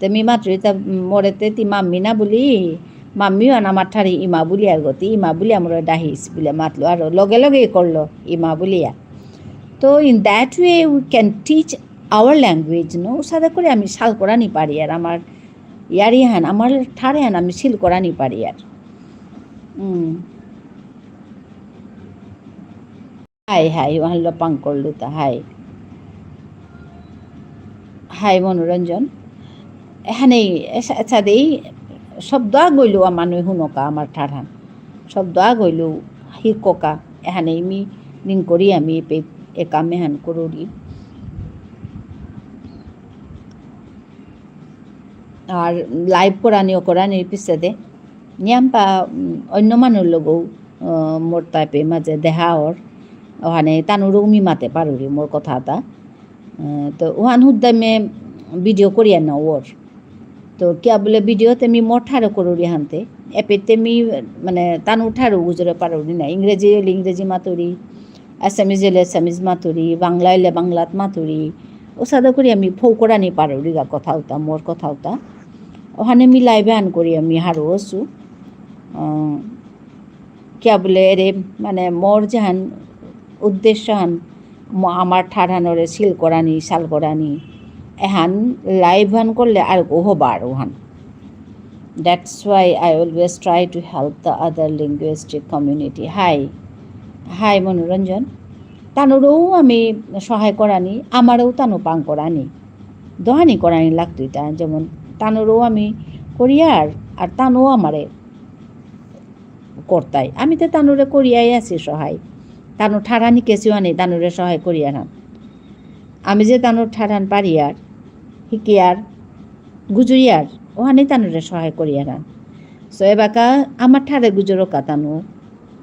তে মি মাতুরি তা মোরে তে তি মাম্মি না বুলি, মাম্মি অহান আমার ঠারে ইমা বুলিয়ার গতি, ইমা বুলিয়া মোরে ডাহিস বুলিয়া মাতলো, আর লগে লগে করলো, ইমা বুলিয়া। তো in that way we can teach our language, no? অসাদে করে আমি সাল করানি পারিয়ার, আমার ইয়ারি হান, আমার ঠারে হান আমি সিল করানি পারিয়ার। উম। হাই, হাই, অহানলো পাঙকরলুতা, হাই। হাই, মনোরঞ্জন। এহানেই, এসা-, এসাদেই শব্দ আগইলেও মানু হুনকা আমার ঠারহান। শব্দ আগইলেও হিককা। এহানেই মি নিংকরি আমি এপে এ কাম এহান করুরি। আর live করানি অকরানির পিছেদে নিয়াম পা, উম, অন্য মানুর লগেও, আহ, মোর তা এপে মাঝে দেহা অর। অহানে তানুরেও মি মাতে পারুরি মোর কথা এতা। আহ, তো অহান হুদ্দা মি video করিয়া না অর। তো কিয়া বুলে video তে মি মোর ঠারে করুরি হানতে। এপেতে মি, মানে, তানুর ঠারে গুজরে পারুরি না। ইংরেজি অইলে ইংরেজি মাতুরি, Assamese অইলে Assamese মাতুরি, বাংলা অইলে বাংলাত মাতুরি। অসাদে করি আমি ফৌকরানি পারুরিগা কথা উতা, মোর কথা উতা। অহানে মি live এহান করি আমি হারৌ অসু। আহ, কিয়া বুলে এরে, মানে, মোর যেহান উদ্দেশ্য হান, ম-, আমার ঠারহানরে সিল করানি, সাল করানি, এহান live হান করলে আর গো হবার অহান। That's why I always try to help the other linguistic community. হাই, হাই মনোরঞ্জন। তানুরেও আমি সহায় করানি, আমারেও তানু পাঙকরানি। দোহানি করানি লাগতই তা, যেমন তানুরেও আমি করিয়ার, আর তানুও আমারে করতাই। আমি তে তানুরে করিয়াই আসি সহায়। তানু ঠারহান হিকেসিও আনি তানুরে সহায় করিয়ার হান। আমি যে তানুর ঠারহান পারিয়ার, হিকিয়ার, গুজুরিয়ার, অহানে তানুরে সহায় করিয়ার হান। So, এবাকা আমার ঠারে গুজুরকা তানু,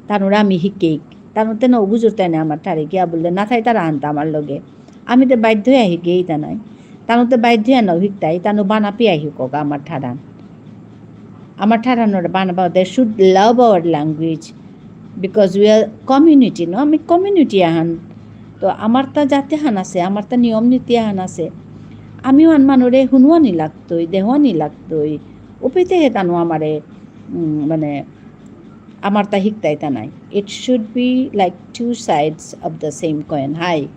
তানুরে আমি হিকেইক। তানু তে নৌ গুজুরতাই না আমার ঠারে, কিয়া বুললে না থাইতারা হানতা আমার লগে। আমি তে বাধ্য অয়া হিকেইতা নাই। তানু তে বাধ্য অয়া নৌ হিকতাই, তানু বানাপিয়া হিককা আমার ঠারহান। আমার ঠারহানরে বানাবা, they should love our language because we are community, no? আমি community আহান। তো আমার তা জাতি হান আছে, আমার তা নিয়ম নীতি আহান আছে। আমি অহান মানুরে হুনুয়ানি লাগতই, দেহুয়ানি লাগতই। উপেতে হে তানু আমারে, উম, মানে, আমার তা হিকতাই তা নাই। It should be like two sides of the same coin. হাই,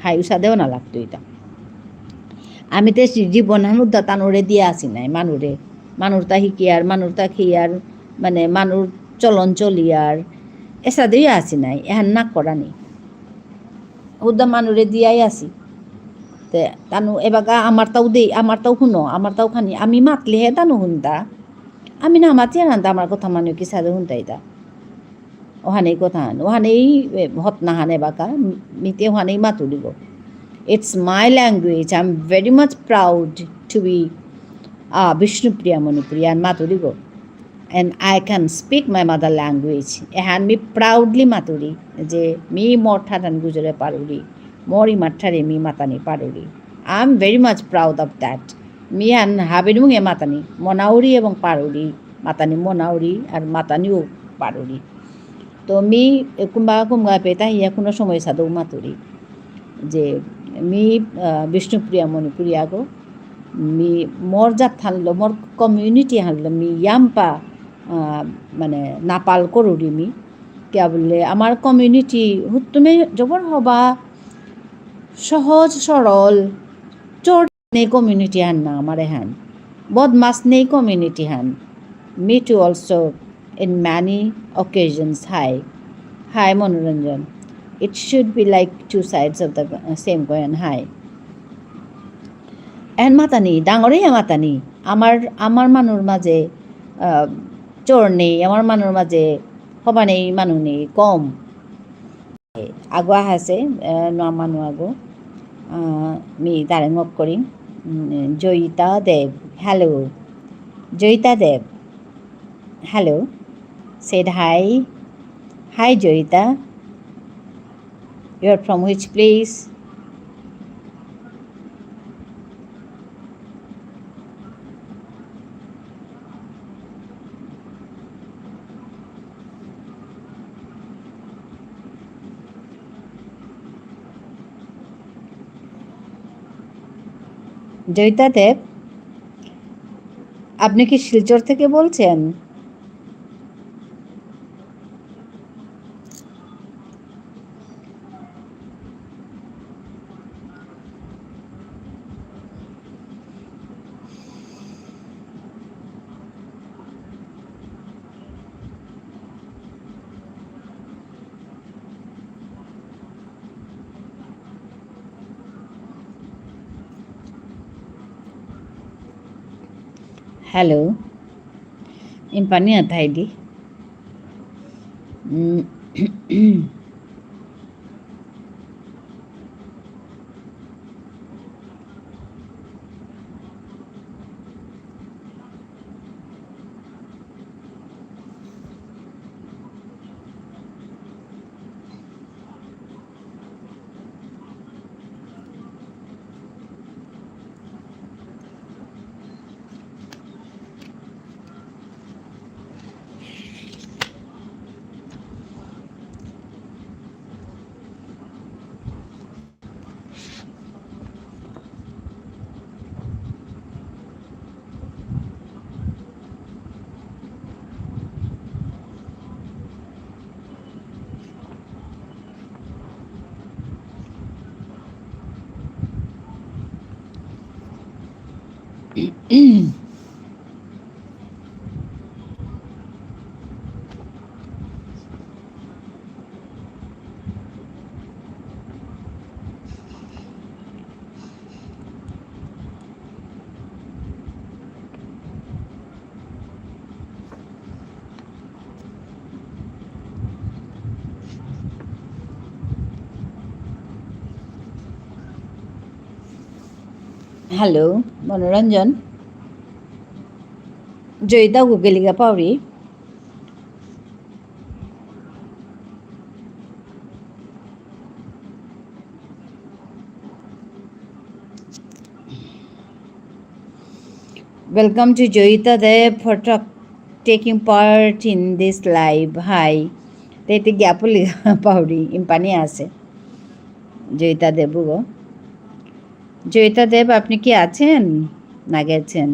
হাই, উসাদেও না লাগতই তা। আমি তে সি-, জীবন হান উদ্দা তানুরে দিয়া আসি নাই, মানুরে। মানুর তা হিকিয়ার, মানুর তা খেয়ার, মানে, মানুর চলন চলিয়ার, এসাদেই আসি নাই, এহান না করানি। উদ্দা মানুরে দিয়াই আসি। তে তানু এবাকা আমার তাও দেই, আমার তাও হুনো, আমার তাও খানি, আমি মাতলে হে তানু হুনতা। আমি না মাতিয়া না, আমার কথা মানু কিসাদে হুনতাইতা। ওহানেই কথা হান, ওহানেই, এ, হতনা হান এবাকা, মিতে ওহানেই মাতুরিগো। It's my language. I'm very much proud to be, uh, Bishnupriya Manipuri and মাতুরিগো। And I can speak my mother language. এহান মি proudly মাতুরি, যে মি মোর ঠারহান গুজরে পারুরি, মোর ইমার ঠারে মি মাতানি পারুরি। I'm very much proud of that. মি হান হাবির মুঙে মাতানি মনাউরি এবং পারুরি, মাতানি মনাউরি আর মাতানিও পারুরি। তো মি কুম্বা কুম্বা পেতা হিয়া কোনো সময় সাদৌ মাতুরি। যে মি, আহ, বিষ্ণুপ্রিয়া মণিপুরী আগো, মি মোর জাত হানলো, মোর community হানলো, মি ইয়াম্পা, আহ, মানে নাপাল করুরি মি। কিয়া বুললে আমার community হুত্তুমে জবর হবা সহজ সরল, চোর নেই community হান না আমার এহান। বদমাস নেই community হান। Me too also in many occasions. Hi. Hi, Manoranjan. It should be like two sides of the, uh, same coin. Hi. N মাতানি, ডাঙরে মাতানি। আমার, আমার মানুর মাঝে, আহ, চোর নেই, আমার মানুর মাঝে হবা নেই, মানু নেই, কম। আগো আহাসে, আহ, নুয়া মানু আগো। আহ, মি তারে knock করিম। উম, Joyita Deb, hello। Joyita Deb, hello। Said hi। Hi, Joyita. You are from which place? Joyita Deb, আপনি কি শিলচর থেকে বলছেন? Hello, impani athaidi. Mm. Hello, মনোরঞ্জন। জয়িতা গো গেলিগা Pauri. Welcome to Joyita Deb for ta-, taking part in this live. Hi. তেতি জ্ঞাপলি পাউরি ইম্পানি আছে। জয়িতা দেব গো। জয়িতা দেব, আপনি কি আছেন না গেছেন?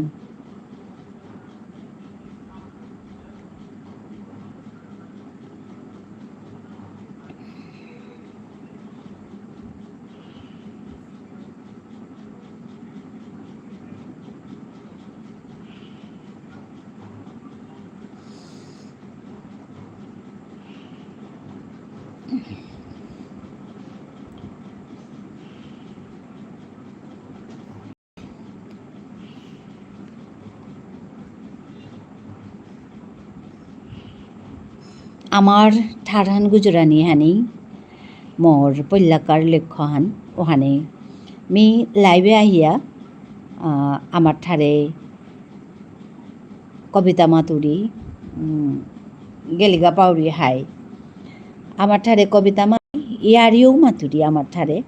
আমার ঠারহান গুজরানি হানি, মোর পল্লাকার লক্ষ্যহান, ওহানে মি live এ আহিয়া, আহ, আমার ঠারে কবিতা মাতুরি, উম, গেলিগা পাউরি হাই। আমার ঠারে কবিতা মা-, ইয়ারিও মাতুরি আমার ঠারে।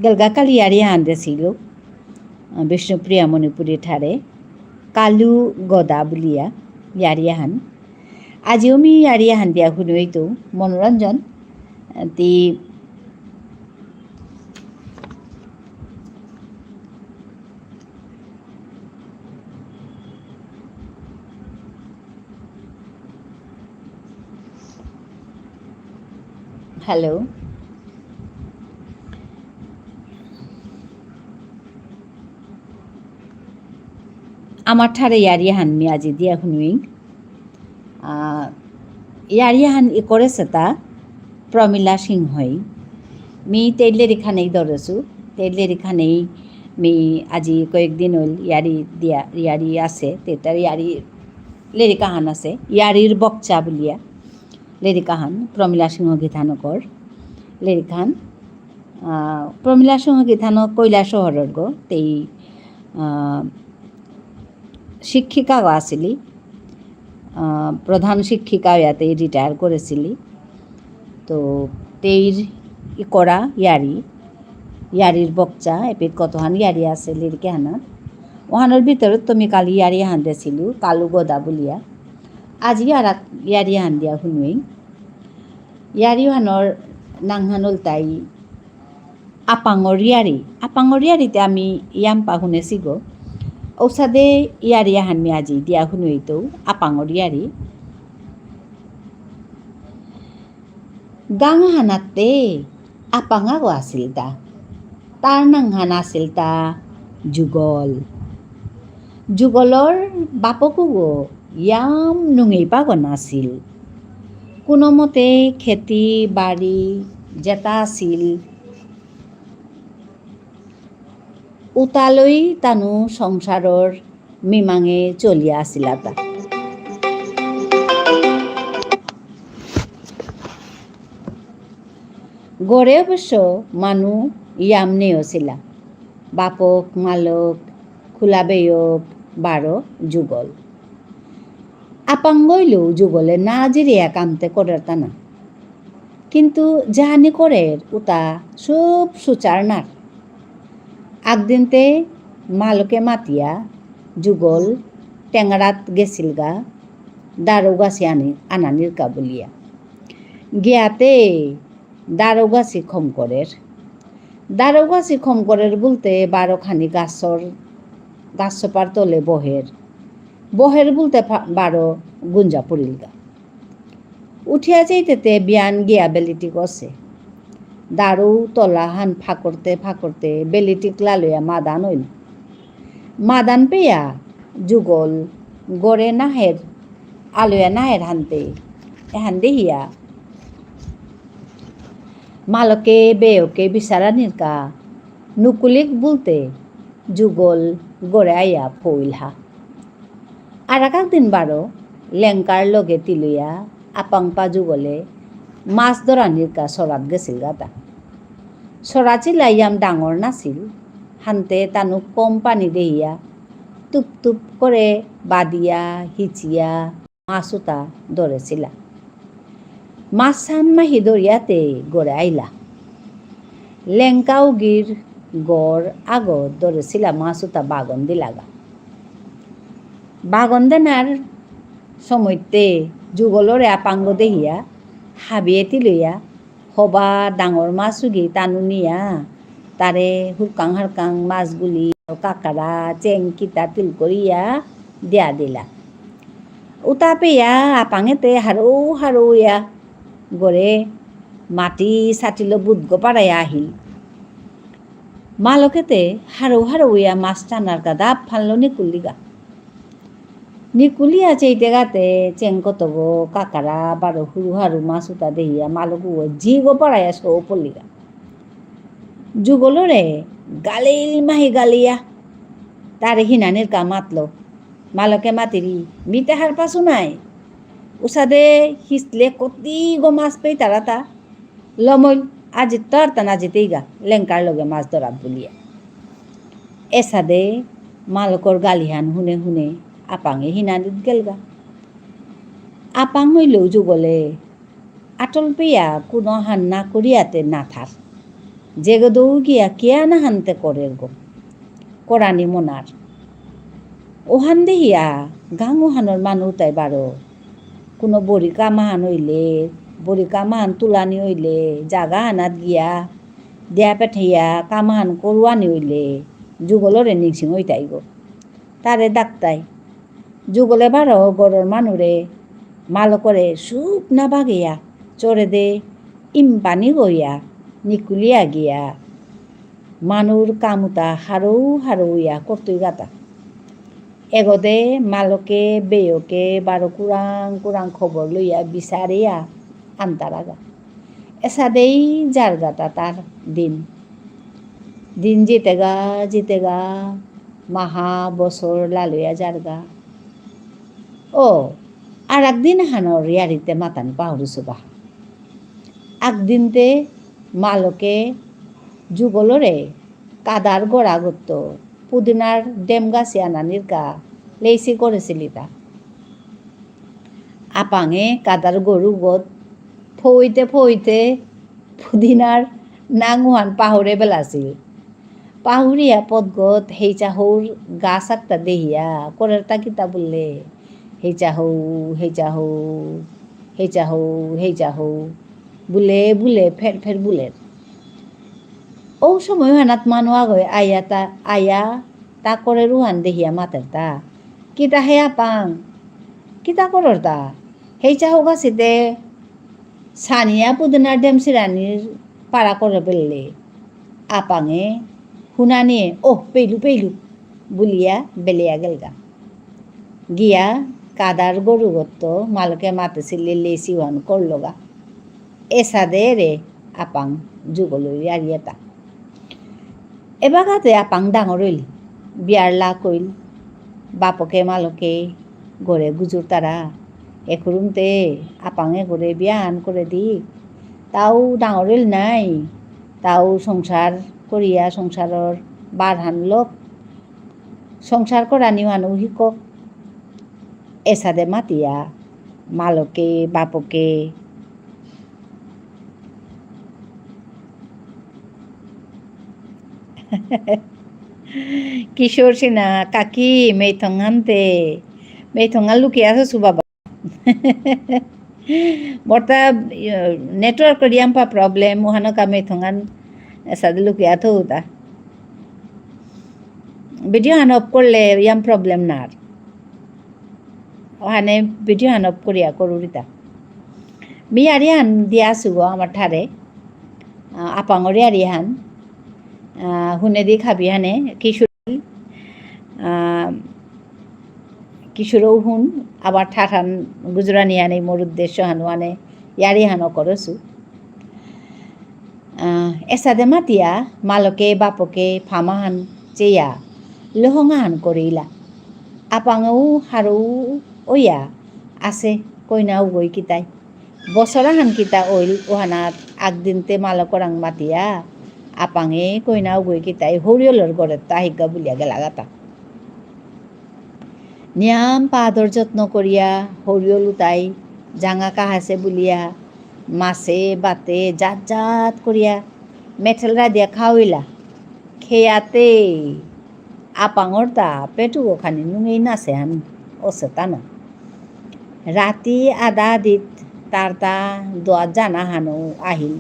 গেলগা কালি ইয়ারি হান দেসিল, আহ, বিষ্ণুপ্রিয়া মণিপুরী ঠারে। কালু গদা বুলিয়া ইয়ারি হান। আজিও মি ইয়ারি হান দিয়া হুনুইতু মনোরঞ্জন, আহ, তি Hello. আমার ঠারে ইয়ারি হান মি আজি দিয়া হুনুইং। আহ, ইয়ারি হান ইকরেসেতা প্রমীলা সিংহই। মি তেইলে রিখানেই দরেসু, তেইলে রিখানেই মি আজি কয়েকদিন হইল ইয়ারি দিয়া, ইয়ারি আছে, তেতার ইয়ারি লেরিক আহান আছে, ইয়ারির বকচা বুলিয়া লেরিক আহান, প্রমীলা সিংহ গীতানকর লেরিক আহান। আহ, প্রমীলা সিংহ গীতানক কৈলাসহরর গো, তেই, আহ, শিক্ষিকা গো আছিলি, আহ, প্রধান শিক্ষিকা ইয়াতে retire করেছিলি। তো তেইর ইকরা ইয়ারি, ইয়ারির বকচা, এপিত কতহান ইয়ারি আছে লেরিক এহানাত। ওহানর ভিতরে তুমি কালি ইয়ারি হান দেছিলু, কালু গদা বুলিয়া। আজি আর এক ইয়ারি হান দিয়া হুনুইং। ইয়ারি হানর নাংহান ইলতাই আপাঙর ইয়ারি। আপাঙর ইয়ারিতে আমি ইয়াম্পা হুনেসিগো। ঔসাদে ইয়ারি হান মি আজি দিয়া হুনুইতু, আপাঙর ইয়ারি। গাঙ হানাতে আপাঙাগো আসিলতা। তার নাঙহান আসিলতা যুগল। যুগলর বাপকগো ইয়াম নুঙেইপাগো নাছিল। কোনোমতে খেতি বাড়ি যেতা আছিল, উতালৈ তানু সংসারর মিমাঙে চলিয়া আসিলাতা। গরে অবশ্য মানু ইয়াম নেই আসিলা। বাপক, মালক, খুলাবেয়ক, বারো যুগল। আপাঙগইলেও যুগলে না জিরিয়া কামতে করের তানা। কিন্তু জানি করের উতা সব সুচার নার। আগদিনতে মালকে মাতিয়া যুগল টেঙারাত গেছিলগা দারৌগাছি আনি, আনানির কা বুলিয়া। গিয়াতে দারৌগাছি খম করের। দারৌগাছি খম করের বুলতে বারো খানি গাছর, গাছ চপার তলে বহের। বহের বুলতে ফা-, বারো গুঞ্জা পড়িলগা। উঠিয়া যাইতেতে বিয়ান গিয়া বেলিটিক অসে। দারু তলাহান ফাকরতে ফাকরতে বেলিটিক লালয়া মাদান অইল। মাদান পেয়া যুগল গরে নাহের, আলয়া নাহের হানতে, এহান দেহিয়া। মালকে বেয়কে বিচারানির কা, নুকুলিক বুলতে যুগল গরে আয়া ফইলহা। আর এক দিন বারো লেংকার লগে তিলয়া আপাংপা যুগলে মাছ ধরানির কা সরাত গেছিল গাতা। সরাচিলা ইয়াম ডাঙর নাছিল, হানতে তানু কম পানি দেহিয়া টুপ টুপ করে বাদিয়া, হিচিয়া, মাছ উতা ধরেছিলা। মাছহান মাহি ধরিয়াতে গরে আইলা। লেংকা উগির গর আগত ধরেছিলা মাছ উতা বাগন দিলাগা। বাগন দেনার সময়তে যুগলরে আপাঙ্গ দেহিয়া হাবিয়ে তিলয়া হবা ডাঙর মাছ উগি তানু নিয়া তারে হুরকাং হারকাং মাছগুলি, কাকারা, চেং কিতা তিল করিয়া দিয়া দিলা। উতা পেয়া আপাঙেতে হারৌ হারৌ ইয়া গরে মাটি সাটিলো বুদগো পারাইয়া আহিল। মালকেতে হারৌ হারৌ ইয়া মাছ টানার গাদা ফানলো নিকুলিগা। নিকুলিয়া চেইতে গাতে চেংকতগো কাকারা বারো হুরু হারু মাছ উতা দেহিয়া মালকগো জিগো পারাইয়া সৌ পড়লিগা। যুগলরে গালিল মাহি গালিয়া তারে হিনানির কা মাতলো। মালকে মাতিরি, "মিতে হারপাসু নাই?" উসাদে হিসলে কতিগো মাছ পেইতারাতা। লমইল, আজি তার তান আজি তেইগা, লেংকার লগে মাছ ধরা বুলিয়া। এসাদে মালকর গালিহান হুনে হুনে আপাঙে হিনানিত গেলগা। আপাং হইলেও যুগলে আটল পেয়া কোনো হান না করিয়াতে না থার। যেগদৌ গিয়া কিয়া না হানতে করের গো। করানি মনার। ওহান দেহিয়া গাঙ ওহানর মানু তাই বারো। কোনো বড়ি কামাহান হইলে, বড়ি কামাহান তুলানি হইলে, জাগা আনাত গিয়া, দেয়া পেঠাইয়া কামাহান করুয়ানি হইলে, যুগলরে নিংসিং হইতাই গো। তারে ডাকতাই। যুগলে বারো গরর মানুরে, মালকরে সুপ না বাগেয়া, চরে দে ইম্পানি গইয়া, নিকুলিয়া গিয়া, মানুর কামুতা হারৌ হারৌ ইয়া করতুই গাতা। এগদে মালকে বেয়কে বারো কুরাং কুরাং খবর লইয়া বিচারিয়া আনতারাগা। এসাদেই যারগাতা তার দিন। দিন জিতেগা, জিতেগা, মাহা বছর লালইয়া যারগা। ও, আর একদিন হানর ইয়ারিতে মাতানি পাহুরুসুবা। একদিনতে মালকে যুগলরে কাদার গড়াগত্ত পুদিনার ডেম গাছি আনানির কা লেইসি করেসিলিতা। আপাঙে কাদার গরুগত ফইতে ফইতে পুদিনার নাঙহান পাহুরে বেলাসিল। পাহুরিয়া পদগত হেইচা হৌর গাছ একটা দেহিয়া করের তা কিতা বুললে, হেইচা হৌ, হেইচা হৌ, হেইচা হৌ, হেইচা হৌ, বুলে বুলে ফের ফের বুলের। ও সময় হানাত মানু আগই আয়া তা, আয়া তা করের উহান দেহিয়া মাতের তা। কিতা হে আপাং? কিতা করর তা? হেইচা হৌ গাছিতে সানিয়া পুদিনার ডেম সিরানির পারা করে বেললে। আপাঙে হুনানিয়ে, "ওহ, পেইলু, পেইলু," বুলিয়া বেলিয়া গেলগা। গিয়া কাদার গরুগত্ত মালকে মাতেসিলে লেসি ওহান করলগা। এসাদে রে আপাং যুগলই আরিয়াতা। এবাগাতে আপাং ডাঙর হইল, বিয়ার লাক হইল, বাপকে মালকে ঘরে গুজুরতারা, এখুরুমতে আপাঙে ঘরে বিয়ান করে দিক, তাও ডাঙর হইল নাই, তাও সংসার করিয়া সংসারর বারহান লোক, সংসার করানি মানু হিকক, এসাদে মাতিয়া, মালকে, বাপকে, কিশোর সিনহা, কাকি, মেইথঙানতে, মেইথঙান লুকিয়া আছো বাবা। বর্তা, ইয়ে, network র ইয়াম্পা problem, ওহানো কা মেইথঙান, এসাদে লুকিয়া থৌতা। Video হান off করলে ইয়াম problem নার। ওহানে video হান off করিয়া করুরিতা। মি ইয়ারি হান দিয়া আসুগো আমার ঠারে। আহ, আপাঙর ইয়ারি হান। আহ, হুনে দি খাবি হানে, কিশোর, আহ, কিশোরও হুন, আবার ঠারহান গুজরানি হানে মোর উদ্দেশ্য হান ওহানে ইয়ারি হান করসু। আহ, এসাদে মাতিয়া, মালকে বাপকে ফামাহান চেয়া, লহঙাহান করিলা। আপাঙেও হারৌ ওয়া, আসে, কইনা উগই কিতাই। বছরাহান কিতা ওইল, ওহানাত আকদিনতে মালকরাং মাতিয়া, আপাঙে কইনা উগই কিতাই, হরিয়লর গরেত্ত আহিগা বুলিয়া গেলাগাতা। নিয়াম পা আদর যত্ন করিয়া হরিয়ল উতাই জাঙা কাহাসে বুলিয়া মাসে বাতে জাত জাত করিয়া মেঠেল রাধিয়া খাওইলা। খেয়াতে আপাঙর তা পেটুগো খানি নুঙেই নাসে হান অসে তানা। রাতি আদা দিত তার তা দোয়া জানা হানো আহিল।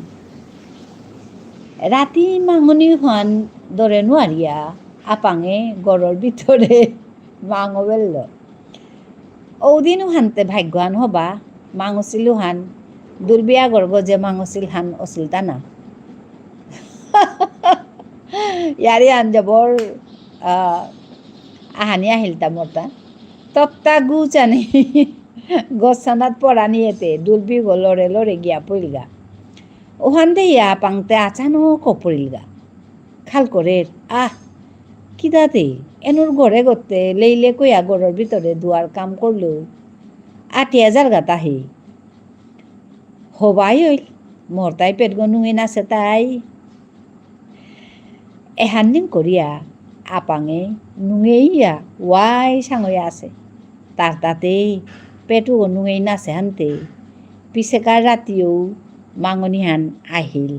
রাতি মাঙনি হান দরে নুয়ারিয়া আপাঙে গরর ভিতরে মাঙ বেলল। ঔদিন উহানতে ভাগ্যহান হবা, মাঙসিল উহান, দুলবি আগর গজে মাঙসিল হান অসিল তানা। ইয়ারি আন জবর, আহ, আহানি আহিল তা মোরতা। তক্তা গুচানি, গসানাত পড়ানি এতে, দুলবি গো লড়ে লড়ে গিয়া পইলগা। ওহান দেহিয়া আপাংতে আচানক পড়িলগা। খাল করের, আহ, কিদাতে, এনুর ঘরে গত্তে, লেইলে কইয়া ঘরর ভিতরে দুয়ার কাম করলেও, আটিয়া যারগা তাহি। হবাই হইল, মোর তাই পেটগো নুঙেই নাসে তাই। এহান নিং করিয়া আপাঙে নুঙেইয়া ওয়াই সাঙইয়া আসে। তার তাতে পেটুগো নুঙেই নাসে হানতে। পিসেকার রাতিও মাঙনিহান আহিল।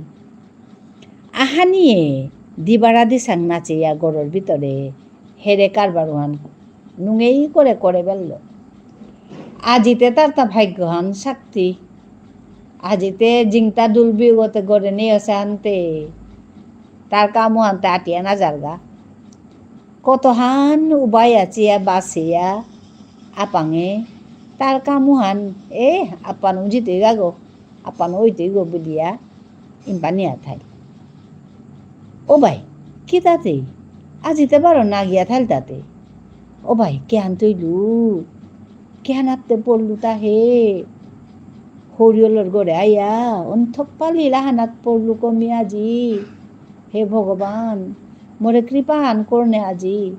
আহানিয়ে দিবারাদি সাং নাচেয়া গরর ভিতরে হেরে কারবার ওহান নুঙেই করে করে বেলল। আজিতে তার তা ভাগ্যহান শক্তি। আজিতে জিংতা দুলবি গতে গরে নিয়ে আসে আনতে। তার কামহানতে আটিয়া না যারগা। কতহান উবাই আছিয়া বাসিয়া আপাঙে। তার কামহান, এ, আপান উজিতে গাগো। আপান ওইতে গো বুলিয়া ইম্পানিয়া থাইল। ও বাই, কিতাতে? আজিতে বারো না গিয়া থাইল তাতে। ও বাই, কিহান তৈলু? কিহান আত্তে পড়লু তা হে? হরিয়লর গরে আয়া, অন্থক পালি লাহানাত পড়লু কমি আজি। হে ভগবান, মোরে কৃপাহান করনে আজি।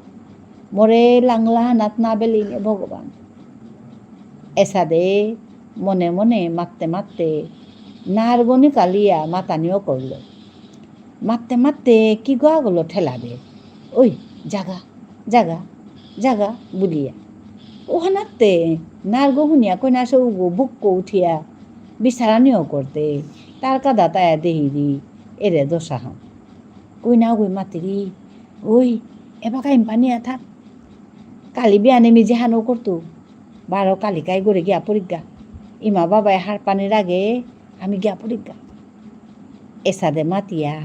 মোরে লাংলাহানাত না বেলিনে ভগবান। এসাদে মনে মনে মাততে মাততে নারগনি কালিয়া মাতানিও করল। মাততে মাততে কি গোয়াগুলো ঠেলা দে, "ওই, জাগা, জাগা, জাগা," বুলিয়া। ওহানাতে নারগো হুনিয়া কইনা সৌগো বুককো উঠিয়া বিচারানিও করতে, তার কাদা তায়া দেহিরি, এরে দশাহান। কইনা ওই মাতিরি, "ওই, এবাকা ইম্পানিয়া থাক। কালি বিয়ানে মি যেহানো করতু, বারো কালিকাই গরে গিয়া পড়িগা। ইমা বাবাই হার পানির আগে আমি গিয়া পড়িগা।" এসাদে মাতিয়া,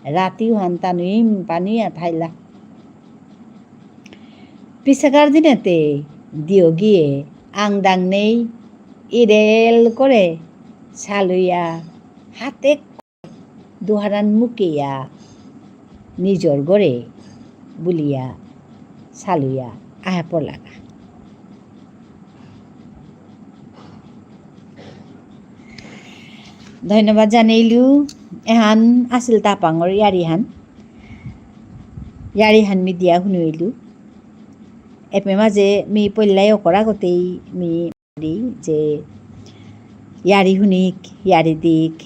রাতি হান্তানু ইম্পানিয়া থাইলা। পিসেকার দিনেতে দিয়োগিয়ে আংদাং নেই ইরেল করে সালুয়া হাতে দুহারান মুকেয়া নিজর গরে বুলিয়া সালুয়া আয়া পড়লাগা। ধন্যবাদ জানাইলু। এহান আসিল তাপাঙর ইয়ারিহান। ইয়ারিহান মি দিয়া হুনুইলু। এপে মাঝে মি পল্লাই অকরা গতেই মি যে ইয়ারি হুনিক, ইয়ারি দিক,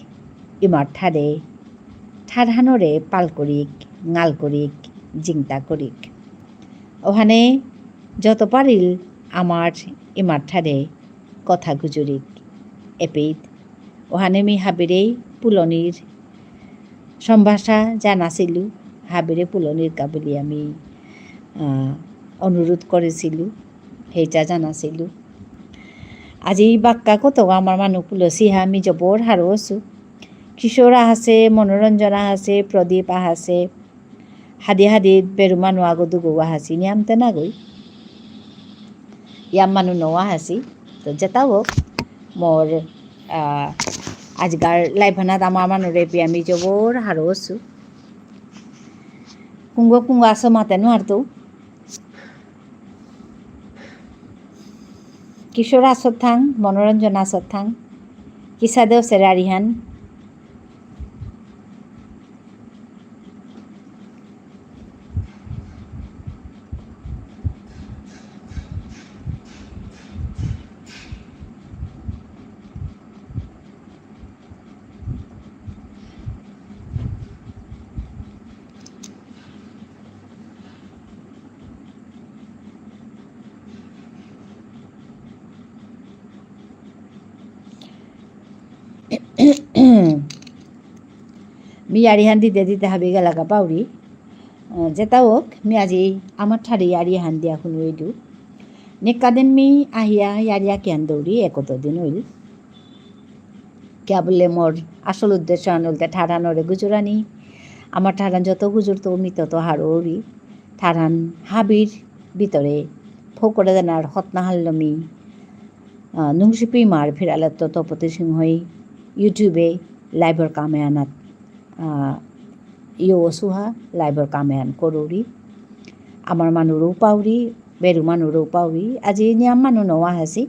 ইমার ঠারে, ঠারহানরে পাল করিক, ঙাল করিক, জিংতা করিক। ওহানে যত পারিল আমার ইমার ঠারে কথা গুজুরিক, এপিত। ওহানে মি হাবিরেই পুলনির সম্ভাষা জানাসিলু, হাবিরে পুলনির কা বুলি আমি, আহ, অনুরোধ করেসিলু, হেইচা জানাসিলু। আজি বাক্কা কত আমার মানু পুলসি হা আমি জবর হারৌ অসু। কিশোর আহাসে, মনোরঞ্জন আহাসে, প্রদীপ আহাসে, হাদি হাদি বেরু মানু আগো দুগো আহাসি, নিয়ামতে নাগই। ইয়াম মানু নৌ আহাসি। তো যেতা হোক, মোর, আহ, আজকার live হানাত আমার মানুরে পি আমি জবর হারৌ অসু। কুঙগ কুঙগ আসো মাতে নুয়ারতু। কিশোর আসত থাং, মনোরঞ্জন আসত থাং। কিসাদে অসের ইয়ারিহান। মি ইয়ারিহান দিতে দিতে হাবি গেলাগা পাউরি। আহ, যেতা হোক, মি আজি আমার ঠারে ইয়ারিহান দিয়া হুনুইলু। নিকাদিন মি আহিয়া ইয়ারিয়া কিয়ান দৌরি, একত দিন হইল। কিয়া বুললে মোর আসল উদ্দেশ্য আন হইলতে ঠারহানরে গুজুরানি। আমার ঠারহান যত গুজুরতো মি তত হারৌরি। ঠারহান হাবির ভিতরে ফোকরে দেনার হতনা হাল্লমি। আহ, নুংশিপি মার ফিরালে তো তপতি সিংহই YouTube-এ live-র কামে আনাত, আহ, ইয়ো অসুহা live-র কামে আন করুরি। আমার মানুরও পাউরি, বেরু মানুরও পাউরি। আজি নিয়াম মানু নৌ আহাসি।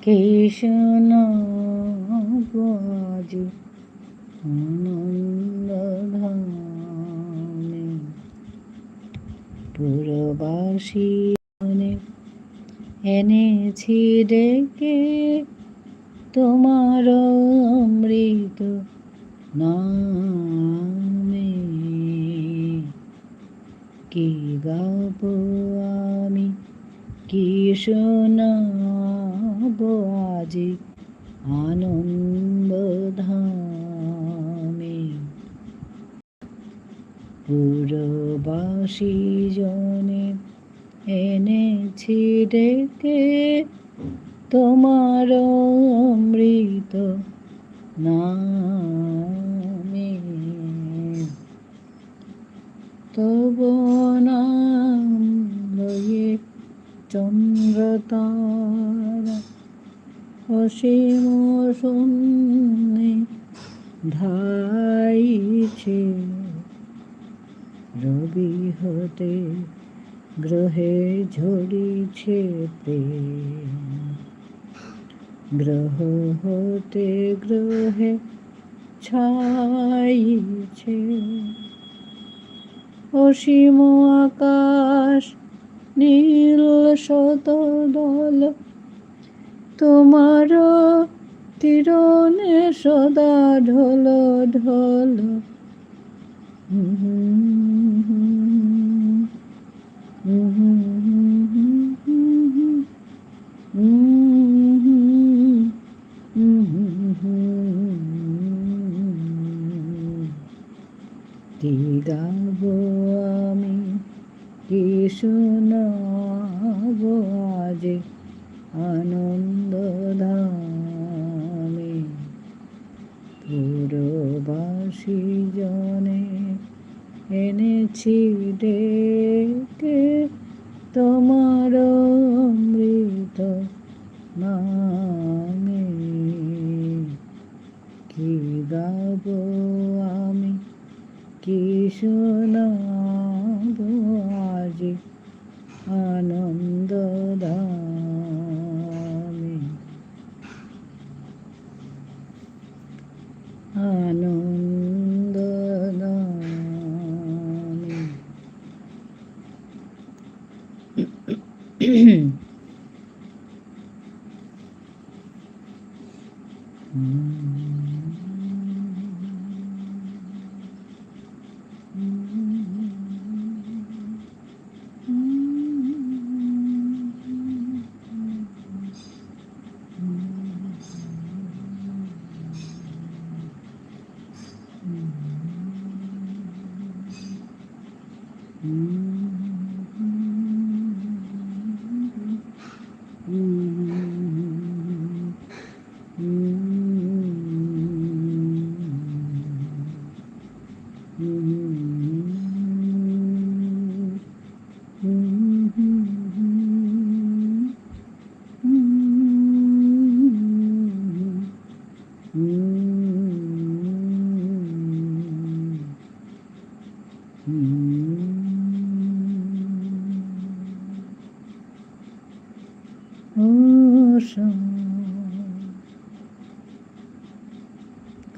কৃষ্ণ বাজি আনন্দ ধামে। পুরবাসী জনে এনেছি ডেকে তোমার অমৃত নামে। কি গাব আমি, কি শোনাব আজি আনন্দ ধামে। পুরবাসী জনে এনেছি ডেকে তোমার অমৃত নামে। তব নাম লয়ে চন্দ্র তারা অসীম শূন্যে ধাইছে। রবি হতে গ্রহে ঝরিছে প্রেম। গ্রহ হতে গ্রহে ছাইছে। অসীম আকাশ নীল শত দল, তোমার কিরণে সদা ঢল ঢল। কি গাব আমি, কি শোনাব আজি আনন্দ ধামে। পুরবাসী জনে এনেছি ডেকে তোমার অমৃত নামে। কি গাব আমি, কি শোনাব আজি আনন্দ ধামে। আনন্দ ধামে।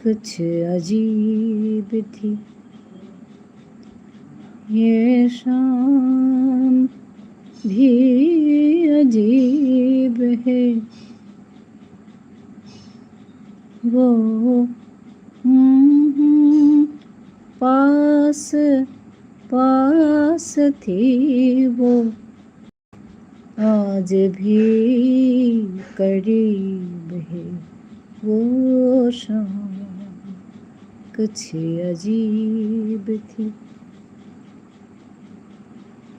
कुछ अजीब थी ये शाम भी अजीब है। वो, हम्म, पास, पास थी वो, आज भी करीब है वो शाम। कुछ अजीब थी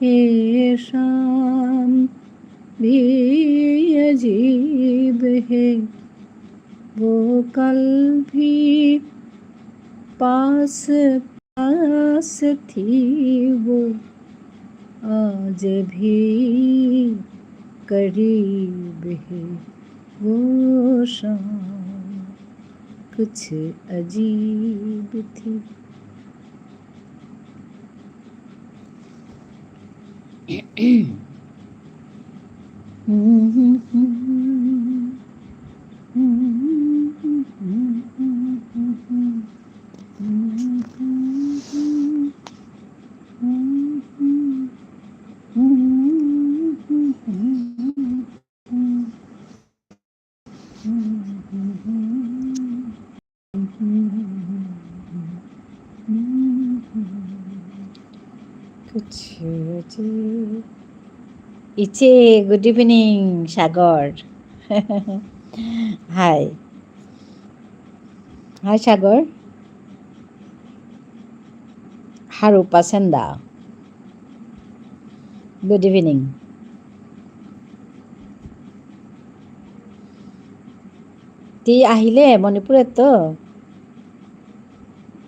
ये शाम भी अजीब है, वो कल भी पास पास थी वो, आज भी करीब है वो शाम, कुछ अजीब थी। ইচে, good evening, সাগর। Hi. Hi, সাগর। হারুপা সেন্দা। Good evening. তি আহিলে মণিপুরেত্ত?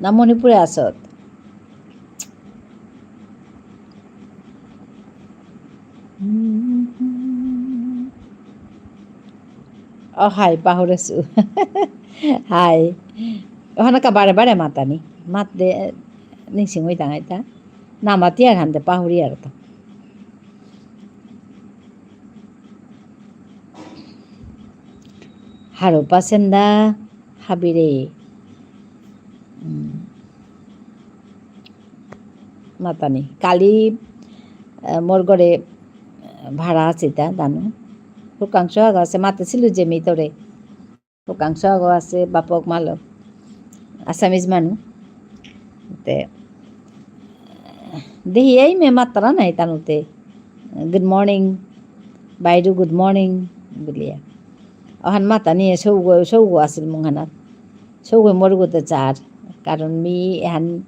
না মণিপুরে আসত? অ, হাই, পাহুরেসু। হাই। অহানকা বারে বারে মাতানি। মাত দে, নিংসিং হইতাঙাইতা। না মাতিয়ার হানতে পাহুরিয়ার তা। হারুপা সেন্দা হাবিরে। উম। মাতানি। কালি, আহ, মোর ঘরে, আহ, ভাড়া আছে তা, দানু। হুকাংশ আগ আছে, মাতেসিলু যে মি তোরে। হুকাংশ আগ আছে, বাপক মালক। Assamese মানু। তে, দেহি এই মে মাততারা নাই তানুতে। Good morning, বাইরু, good morning বুলিয়া। অহান মাতানিয়ে সৌগ, সৌগ আসিল মুঙহানাত। সৌগ মোর গতে চার। কারণ মি এহান,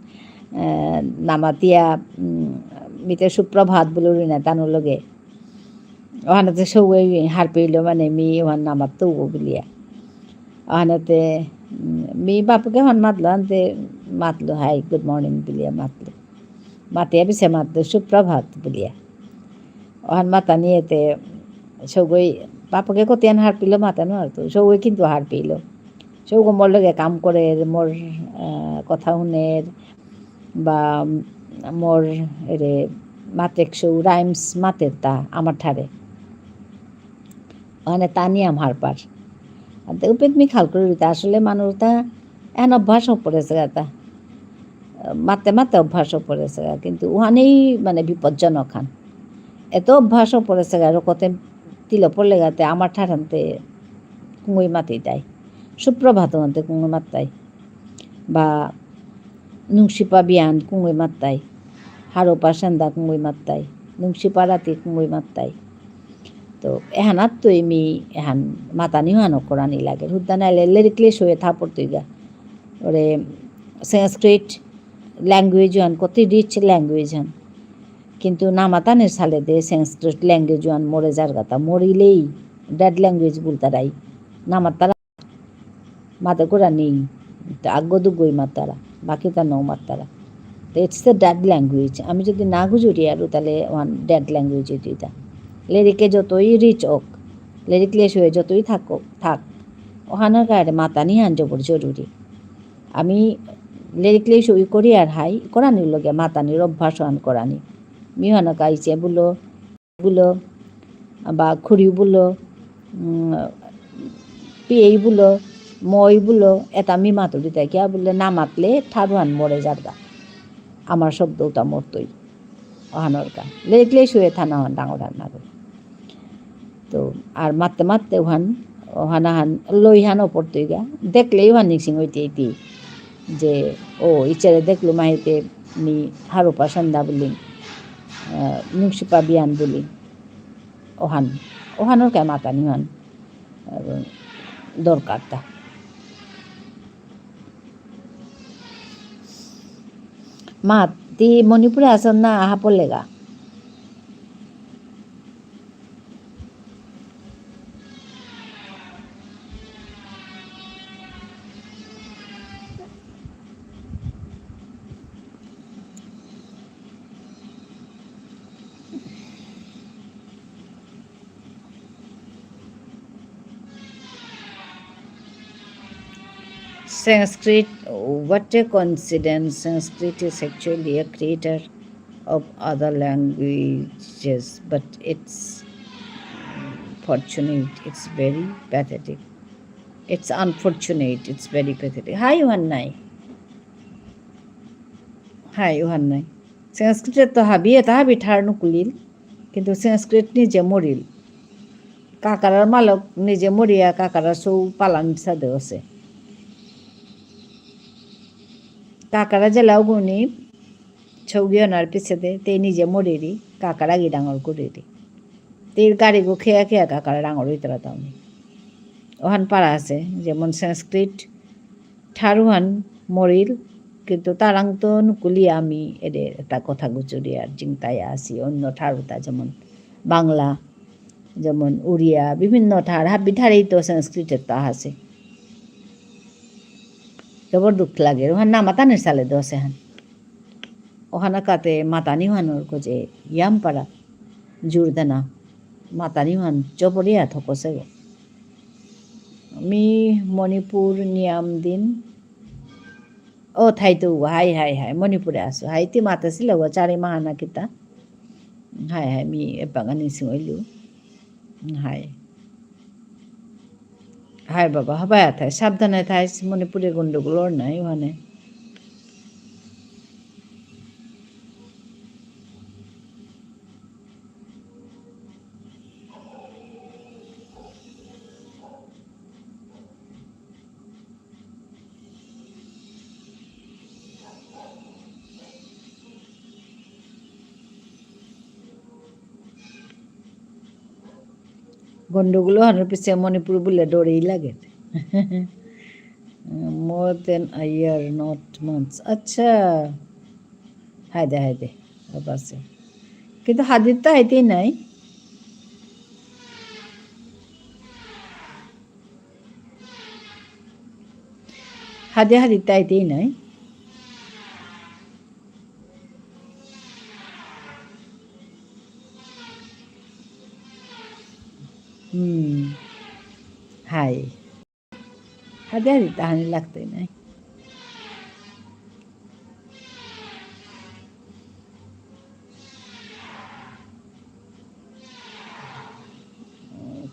আহ, নামাতিয়া, উম, মিতে সুপ্রভাত বুলুরি না তানু লগে। অহানাতে সৌগ হারপেইল মানে মি অহান নামাত তৌগ বুলিয়া। অহানাতে, উম, মি বাপকে অহান মাতলো, আনতে মাতলো, "Hi, good morning" বুলিয়া মাতলো। মাতিয়া পিছে মাতলো, "সুপ্রভাত" বুলিয়া। অহান মাতানিয়েতে সৌগই বাপকে কতিয়ান হারপিল মাতানো আর তো, সৌগই কিন্তু হারপিল। সৌগ মোর লগে কাম করের, মোর, আহ, কথা হুনের, বা মোর এরে মাতেক সৌ rhymes মাতের তা আমার ঠারে। মানে তা নিয়াম হারপার। আনতে উপেত মি খাল করে দিতে আসলে মানুষ তা এন অভ্যাস হয়ে পড়েছে গা তা। মাতে মাতে অভ্যাস হয়ে পড়েছে গা। কিন্তু উহানেই মানে বিপজ্জনক হান। এত অভ্যাস হয়ে পড়েছে গা, আর কতে তিল পড়লে গাতে আমার ঠারানতে কুঙই মাতেই তাই। সুপ্রভাত আনতে কুঙই মাততাই। বা নুংশিপা বিয়ান কুঙই মাততাই, হারৌপা সেন্দা কুঙই মাততাই, নুংশিপা রাতি কুঙই মাততাই। তো এহানাত তো এমি এহান মাতানি হানো করানি লাগে। হুদ্দা নাইলে লেরিকলে সয়ে থাপড় তুইগা। ওরে সংস্কৃত language হান কত rich language হান। কিন্তু না মাতানির সালে দে সংস্কৃত language হান মরে যার কথা। মরিলেই dead language বলতারাই। না মাতারা মাতে করা নেই। তো আগ্গ দুগ্গই মাতারা, বাকি তা নৌ মাতারা। তো it's the dead language। আমি যদি না গুজুরি আর তাহলে ওহান dead language হইতে হইতা। লেরিকে যতই rich হোক, লেরিক লেস হয়ে যতই থাক, থাক, ওহানার কারে মাতানি হান জবর জরুরি। আমি লেরিক লেস হই করি আর হাই করানির লগে মাতানির অভ্যাস হান করানি। মিহানো কাইছে বুলো, বুলো, বা খুড়ি বুলো, উম, পিয়েই বুলো, মই বুলো, এটা মি মাতুরি তাই কিয়া বুললে না মাতলে ঠারহান মরে যারগা। আমার শব্দ উতা মরতই। অহানর কা। লেরিক লেস হয়ে থানা হন ডাঙর হান না করে। তো আর মাততে মাততে ওহান, ওহান আহান, লইহান ওপর তুইগা। দেখলেই ওহান নিংসিং হইতে হইতে। যে, ও, ইচারে দেখলু মাহিতে মি হারৌপা সন্ধ্যা বুলি, আহ, নুংশিপা বিয়ান বুলি। ওহান, ওহানর কা মাতানি ওহান, আহ, দরকার তা। মা, তি মণিপুরে আসন না আহা পড়লেগা? Sanskrit, what a coincidence. Sanskrit is actually a creator of other languages, but it's fortunate, it's very pathetic. It's unfortunate, it's very pathetic. হাই, উহান নাই। হাই, উহান নাই। সংস্কৃতে তো হাবি এতা হাবি ঠার নুকুলিল, কিন্তু সংস্কৃত নিজে মরিল। কাকারার মালক নিজে মরিয়া কাকারার সৌ পালান সাদে আছে। কাকারা জেলাও গুনি ছৌগি অনার পিছেদে তে নিজে মরিরি, কাকারা গি ডাঙর করিরি। তে গাড়ি গো খেয়া খেয়া কাকারা ডাঙর হইতারা তাওনি। ওহান পারা আছে, যেমন সংস্কৃত ঠারুহান মরিল, কিন্তু তারাং তো নুকুলি আমি এদের একটা কথা গুজুরি আর জিংতায়া আসি অন্য ঠারুতা, যেমন বাংলা, যেমন উড়িয়া, বিভিন্ন ঠার, হাবি ঠারেই তো সংস্কৃতের তা আছে। জবর দুঃখ লাগে, ওহান না মাতানের সালে দোষ এহান। ওহানা কাতে মাতানি হানোর কো যে ইয়াম পারা জোর দেনা, মাতানি হান জবরিয়া থকসে গো। মি মণিপুর নিয়াম দিন। ও থাইতো, হাই, হাই, হাই, মণিপুরে আসো। হাই, তি মাতাসিল গো, চারি মাহানা কিতা। হাই, হাই, মি এপাগা নিসিং হইলু। হাই। হাই বাবা, হবায়া থাই, সাবধানে থাই, মণিপুরে গন্ডগোল অর নাই, ওহানে। গন্ডগোল অহানর পিছে মণিপুর বুলে ডরেই লাগে। More than a year, not months. আচ্ছা। হায়দে, হায়দে। আবার আছে। কিন্তু হাদিত্তা হাইতেই নাই। হাদে হাদিত্তা হাইতেই নাই। হুম। হাই। হাদে হাদিত্তা হানি লাগতই নাই।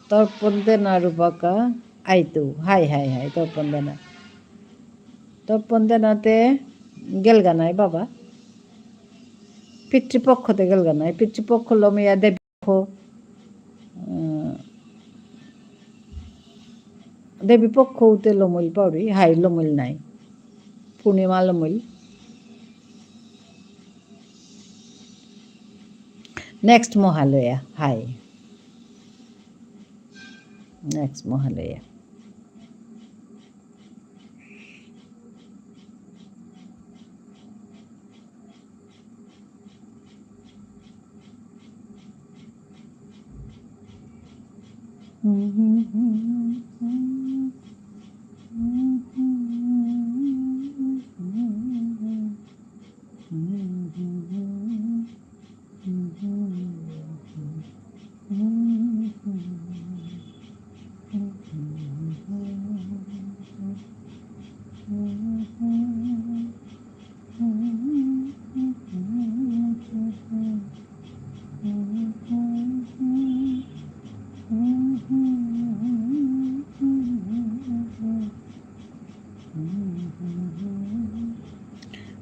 তর্পণ দেনা রূপাকা আইতু। হাই, হাই, হাই, তর্পণ দেনা। তর্পণ দেনাতে গেলগা নাই বাবা। পিতৃপক্ষতে গেলগা নাই। পিতৃপক্ষ লমিয়া দেবী পক্ষ, আহ, দেবী পক্ষ উতে লমইল পাউরি, হাই লমইল নাই। পূর্ণিমা লমইল। Next মহালয়া, হাই। Next মহালয়া।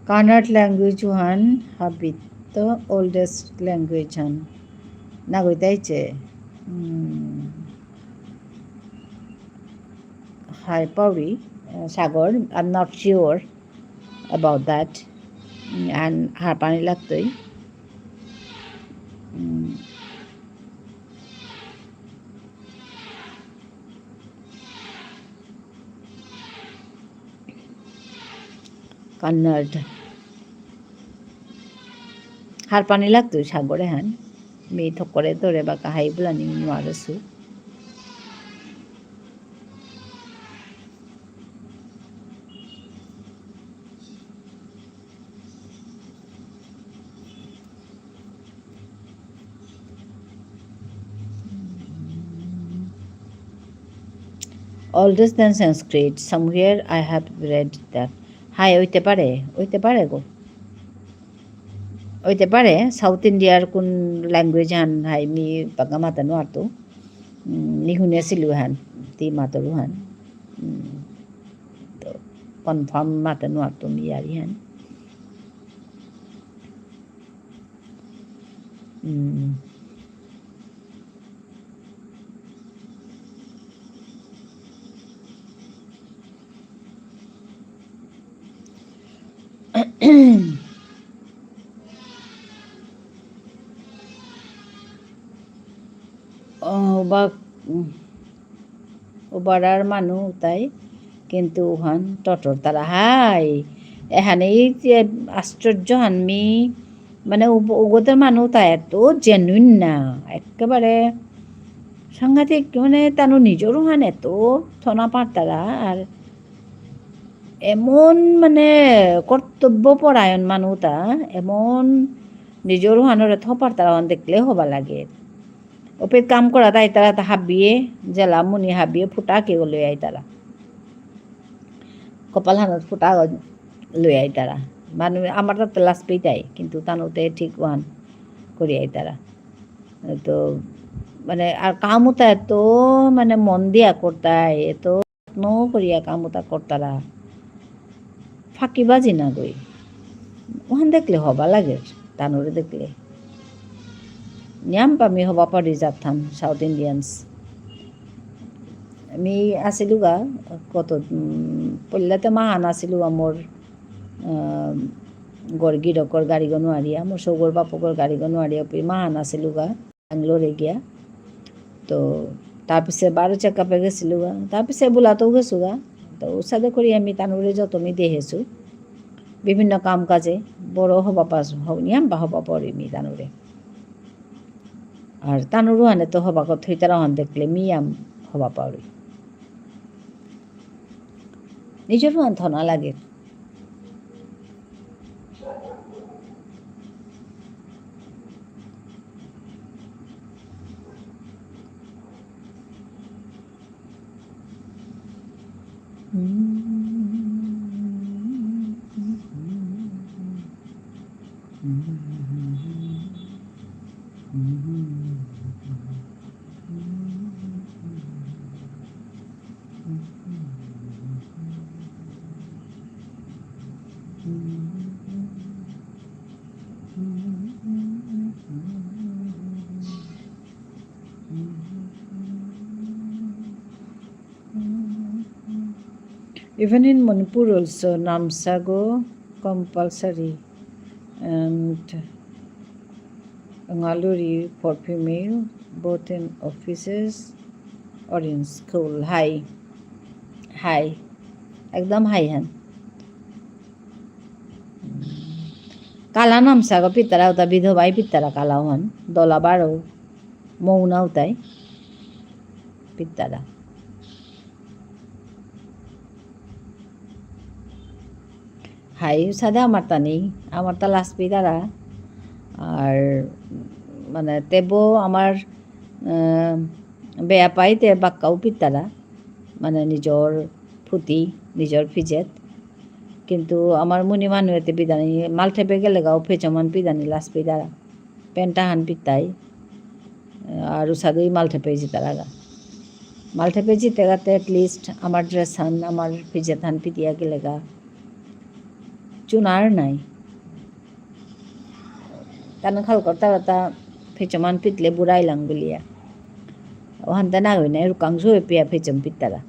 কানাড় language হান হাবিত oldest language হান। নাগই তাইছে। উম, হাই পাউরি, uh, Sagar, I'm not sure about that. Um, and হারপানি লাগতই। উম, কান্নাড। হারপানি লাগতই সাগরে হান। মি থকরে ধরে বা কাহাই বুলানি নুয়ারসু। Older than Sanskrit, somewhere I have read that. হাই, হইতে পারে, হইতে পারে গো। হইতে পারে, South Indiaর কোন language হান, হাই, মি বাগা মাতা নুয়ারতু। উম, মি হুনেসিলু হান, তি মাতলু হান। উম, তো confirm মাতা নুয়ারতু মি ইয়ারি হান। উম। ও, বা, উম, ও বারার মানু তাই, কিন্তু উহান টটর তারা হাই। এহানে এই যে আশ্চর্য হান মি, মানে, উগ-, উগতর মানু তা এত genuine না, একেবারে সাংঘাতিক, মানে, তানু নিজর উহান এত থনা পারতারা, আর এমন, মানে, কর্তব্য পরায়ণ মানু তা, এমন নিজর উহানরে থ পারতারা উহান দেখলে হবা লাগে। অফিস কাম করাত আইতারা তা হাবিয়ে, জেলা মুনি হাবিয়ে ফুটা কে লই আইতারা। কপাল হানত ফুটা লই আইতারা। মানু আমার তাতে লাজ পেইতাই, কিন্তু তানুতে ঠিক ওহান করি আইতারা। তো, মানে, আর কামুতা এত, মানে, মন দিয়া করতাই, এত যত্ন করিয়া কামুতা করতারা। ফাঁকিবাজি না গই। ওহান দেখলে হবা লাগে, তানুরে দেখলে। নিয়াম পামি হবা পারি জাতহান, South Indians। আমি আসিলুগা, কত, উম, পল্লাতে মাহান আসিলুগা মোর, আহ, গর গিরকর গাড়িগ নুয়ারিয়া, মোর সৌগর বাপকর গাড়িগ নুয়ারিয়া, পি মাহান আসিলুগা। ব্যাঙ্গালোরে গিয়া। তো, তার পিছে বারো check up এ গেছিলুগা। তার পিছে বুলাতেও গেছুগা। তো, উসাদে করি আমি তানুরে যত মি দেহেছু। বিভিন্ন কাম কাজে বড় হবা পাস, হ-, নিয়াম বা হবা পারি মি তানুরে। আর তানুরু আনে তো হবা কত হইতারা হন দেখলে মিয়াম হবা পারি। নিজর হন থনা লাগে। Even in Manipur also, Namsago compulsory and Ngaluri for female, both in offices or in school. হাই, হাই, একদম হাই হান। কালা নামসাগো পিতারা উতা বিধবাই পিতারা কালা হান, দলা বারো, মৌনা উতাই পিতারা। হাই, সাদে আমার তা নেই, আমার তা লাজ পিতারা। আর মানে তেবো আমার, আহ, বেয়া পাইতে বাক্কাও পিতারা, মানে নিজর ফুতি, নিজর ফিজেত। কিন্তু আমার মুনি মানু এতে পিদানি, মালঠেপে গেলে গাও ফেচমান পিদানি লাজ পিতারা। পেন্টা হান পিতাই, আর উসাদেই মালঠেপে জিতারাগা। মালঠেপে জিতে গাতে at least আমার dress হান, আমার ফিজেত হান পিতিয়া গেলেগা। চুনার নাই। তানু খাল করতারা তা ফেচমান পিতলে বুড়াইলাং বুলিয়া। ওহান তা না গই নাই, রুকাং সুয়ে পিয়া ফেচম পিতারা।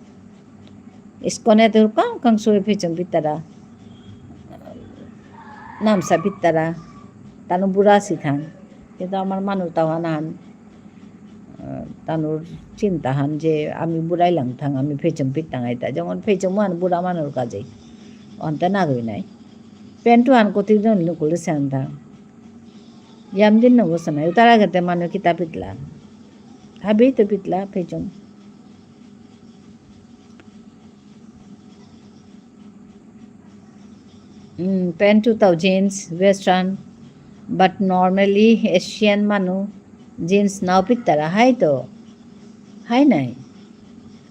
ইস্কনে তো কাং কাং সুয়ে ফেচম পিতারা। নামসা পিতারা। তানু বুড়া সি থাং। কিন্তু আমার মানু তাওয়া নান, আহ, তানুর চিন্তা হান যে আমি বুড়াইলাং থাং, আমি ফেচম পিতাং আইতা। যেমন ফেচম হান বুড়া মানুর কাজে। অন্তে না গই নাই। পেন্টু হান কতি দিন নুকুলে সেন থাং। ইয়াম দিন নগো সে নাই। উতারা গেতে মানু কিতা পিতলা। হাবি তো পিতলা ফেচম। উম, pant উতাও jeans, western, but normally Asian মানু jeans নাও পিতারা, হাই তো, হাই নাই।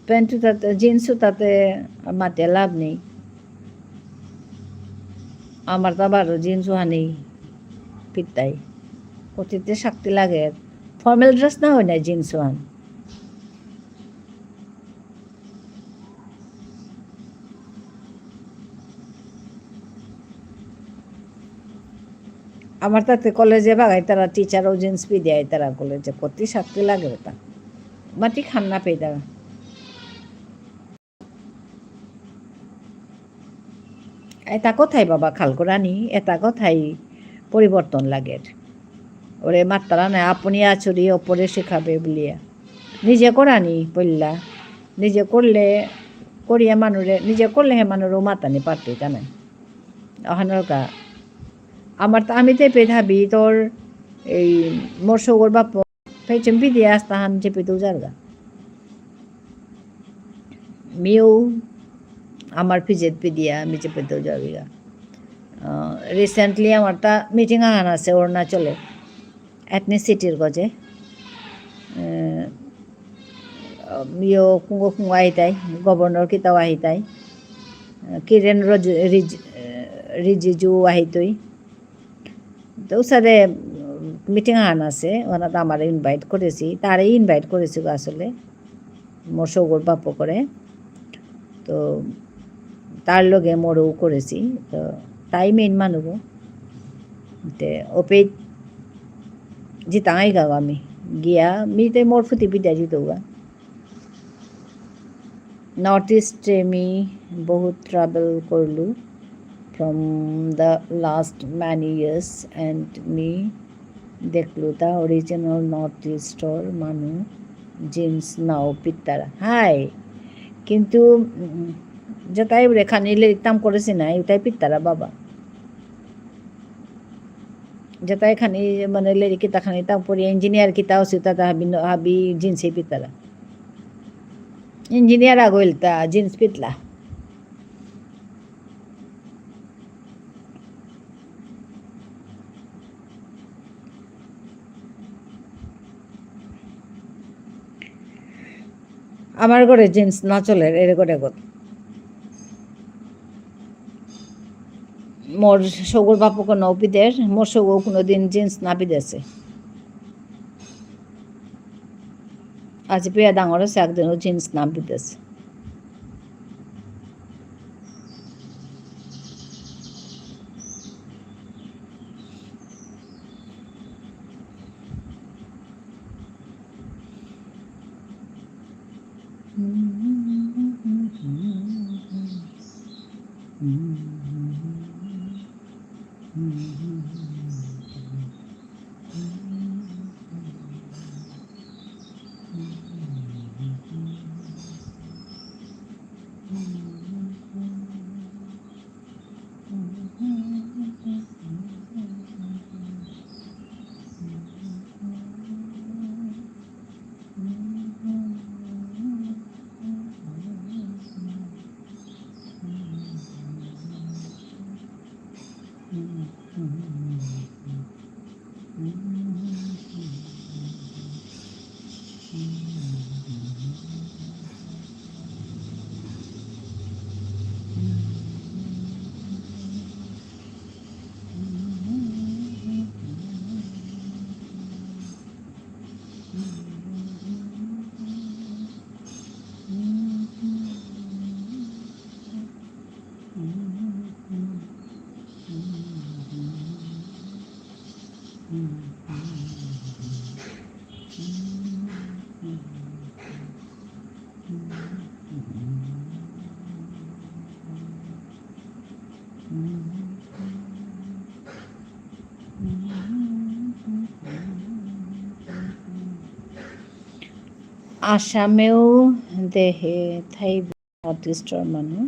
প্যান্ট উতাতে, জিন্স উতাতে মাতে লাভ নেই। আমার তো আবার জিন্স হানি পিতাই। অতীতে শক্তি লাগে। ফর্মাল ড্রেস না হয় না জিন্স হান। আমার তাতে কলেজে বাগাই তারা টিচারও জিন্স পিদিয়াই তারা কলেজে। কতি শক্তি লাগে ওটা। মাটি খান না পেয়ে তারা। এটা কথাই বাবা খাল করানি, এটা কথাই পরিবর্তন লাগের। ওরে মাত্তারা নাই, আপনি আচুরি অপরে শিখাবে বুলিয়া। নিজে করানি পইলা, নিজে করলে, করিয়া মানুরে, নিজে করলে হে মানুরও মাতানি পারতে জানে। অহানর কা, আমার তো, আমি তো এপে ভাবি তোর এই মোর সৌগর বাপ পেছন পিদিয়া আস্তা হান চেপে তো যারগা। মিউ আমার ফিজেত পিদিয়া আমি চেপে তো যারগা। আহ, recently আমার তা মিটিং আহান আছে অরুণাচলে, এথনিসিটির গজে। আহ, মিউ কুঙ্গো কুঙ্গো আহিতাই, গভর্নর কিতাও আহিতাই, আহ, কিরেন রজ-, রিজ-, আহ, রিজিজু আহিতই। তো ওসাদে, উম, মিটিং আহান আছে, ওনারা আমারে ইনভাইট করেছি, তারে ইনভাইট করেছি গো আসলে, মোর সৌগর বাপ করে। তো তার লগে মোরও করেছি, তো তাই মেইন মানুষ। তে ওপে জিতাঙাই গাও আমি, গিয়া মি তে মোর ফুতি পিদিয়া জিতৌগা। নর্থ ইস্টে মি বহুত ট্রাভেল করলু from the last many years and me দেখলু তা অরিজিনাল নর্থ ইস্টর মানু জিন্স নাও পিতারা। হাই, কিন্তু, উম, যেতাই বুলে খানি লেরিক তাম করেছি না, এতাই পিতারা বাবা। যেতাই খানি, মানে, লেরিক কিতা খানি তাম পড়ি, ইঞ্জিনিয়ার কিতা অসি, তা তা হাবি ন-, হাবি জিন্সে পিতারা। ইঞ্জিনিয়ার আগইল তা জিন্স পিতলা। আমার ঘরে জিন্স না চলে, এরে ঘরে গত। মোর সৌগর বাপকে নাও পিদের, মোর সৌগ কোনোদিন জিন্স না পিদেছে। আজি পেয়া ডাঙর আছে, একদিনও জিন্স না পিদেছে। আসামেও দেহে থাই নর্থ ইস্টর মানু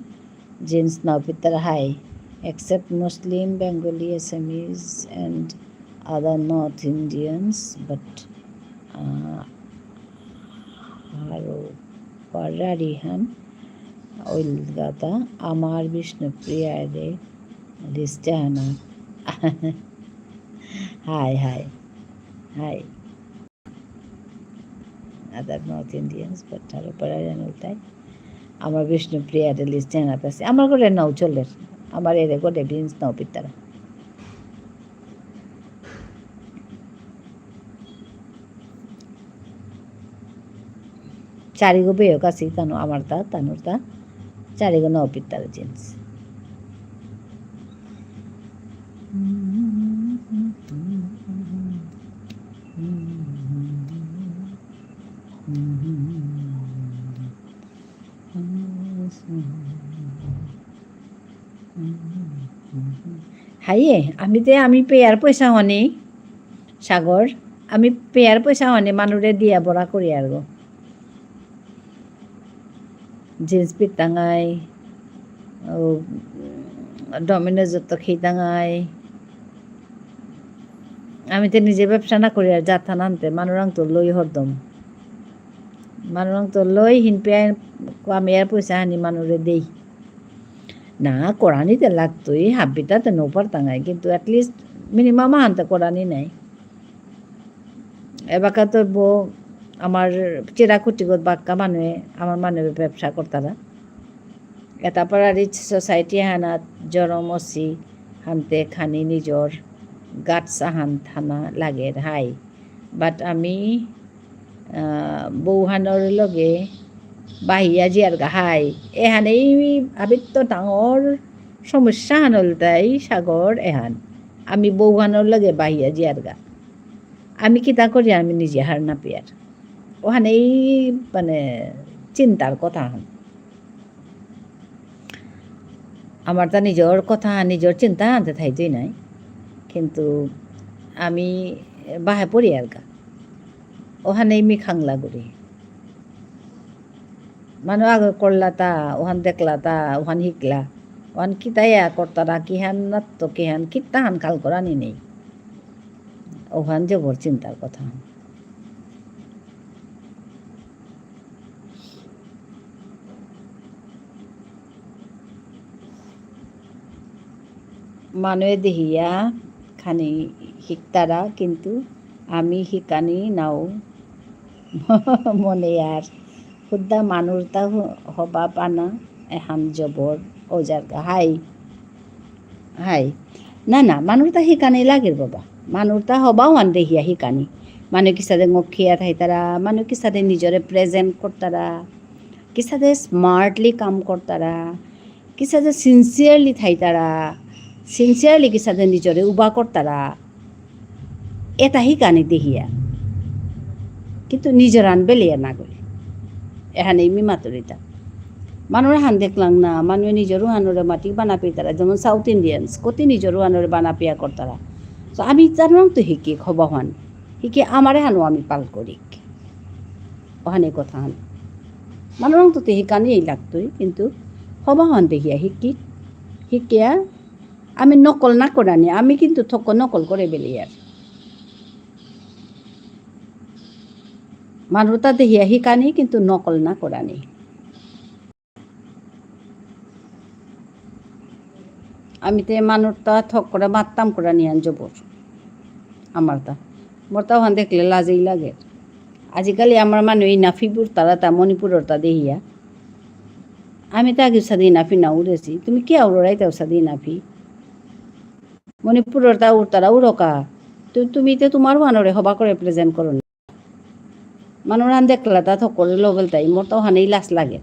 জিন্স না পিতারা হাই, except Muslim, Bengali, Assamese and other North Indians, but, uh, আরো পারারি হান ওইল গাতা আমার বিষ্ণুপ্রিয়া রে লিস্টে হানা। হাই, হাই, হাই। Other North Indians, but তার উপরে জানো তাই। আমার বিষ্ণুপ্রিয়া রিলিজ জানাত আছে। আমার ঘরে নাও চলের। আমার এরে ঘরে বিনস নাও পিতারা। চারিগো বেয়ক আছে, তানু আমার তা, তানুর তা। চারিগো নাও পিতারা জিন্স। হাইয়ে, আমি তে, আমি পেয়ার পয়সা হনি, সাগর, আমি পেয়ার পয়সা হনি মানুরে দিয়া বড়া করি আর গো। জিন্স পিতাঙাই, ও, ডমিনোজত খেতাঙাই। আমি তে নিজে ব্যবসা না করি আর জাত হানানতে, মানুরাং তো লই হরদম। মানুরাং তো লই হিনপে আমি আর পয়সা হানি মানুরে দেই। না, করানিতে লাগতই, হাব্বিতাতে নো পারতাঙাই, কিন্তু at least minimum হানতে করানি নাই। এবাকা তো বো, আমার চিরাকুটিগত বাক্কা মানুয়ে, আমার মানুয়ে ব্যবসা করতারা। এটা পারা রিচ সোসাইটি হানাত জরম অসি হানতে খানি নিজর গাটস আহান থানা লাগের হাই। But আমি, আহ, বৌহানর লগে বাহিয়া জিয়ারগা হাই। এহানেই আবিত্ত ডাঙর সমস্যা হান ইলতাই সাগর এহান। আমি বৌহানর লগে বাহিয়া জিয়ারগা। আমি কিতা করি, আমি নিজে হার না পেয়ার। ওহানেই মানে চিন্তার কথা হান। আমার তা নিজর কথা, নিজর চিন্তা আনতে থাইতই নাই। কিন্তু আমি বাহে পড়ি আর গা। ওহানেই মি খাংলা করি। মানু আগে করলা তা, ওহান দেখলা তা, ওহান হিকলা। ওহান কিতাইয়া করতারা, কিহান নাত্ত, কিহান কিত্তাহান খাল করানি নেই। ওহান জবর চিন্তার কথা। মানুয়ে দেহিয়া খানি হিকতারা, কিন্তু আমি হিকানি নাও মনে আর। হুদ্দা মানুরতা হ-, হবা পানা এহান জবর ওজারগা। হাই। হাই। না, না, মানুরতা হিকানি লাগের বাবা। মানুরতা হবাও আন দেহিয়া হিকানি। মানু কিসাদে ঙকিয়া থাইতারা, মানু কিসাদে নিজরে present করতারা, কিসাদে smartly কাম করতারা, কিসাদে sincerely থাইতারা, sincerely কিসাদে নিজরে উবা করতারা। এতা হিকানি দেহিয়া। কিন্তু নিজর আন বেলিয়া না গই। এহানে মি মাতুরিতা। মানুর হান দেখলাম না, মানু নিজর হানরে মাটি বানা পেতারা, যেমন South Indians, কতি নিজর হানরে বানা পেয়া করতারা। So আমি জানলাম তো হিকি হবা হান। হিকি আমারে হানও আমি পাল করি। ওহানে কথা হান। মানুর তো তে হিকানি লাগতই, কিন্তু হবা হান দেহিয়া হিকি, হিকিয়া আমি নকল না করানি, আমি কিন্তু থক নকল করে বেলিয়ার। মানুরতা দেহিয়া হিকানি কিন্তু নকল না করানি। আমি তে মানুরতা থক করে মাততাম করানি আন জবর। আমারতা। মোরতা ওহান দেখলে লাজেই লাগে। আজিকালি আমার মানু ইনাফি বুরতারা তা মণিপুরর তা দেহিয়া। আমি তা আগে সাদে ইনাফি না উড়েছি। তুমি কি আউড়াই তাও সাদে ইনাফি? মণিপুরর তা উড়তারা উড়কা। তু-, তুমি তে তোমার ওহানরে হবা করে present করো না। মানুর হান দেখলা তা থক করে লো বলতাই, মোর তো ওহানেই লাজ লাগে।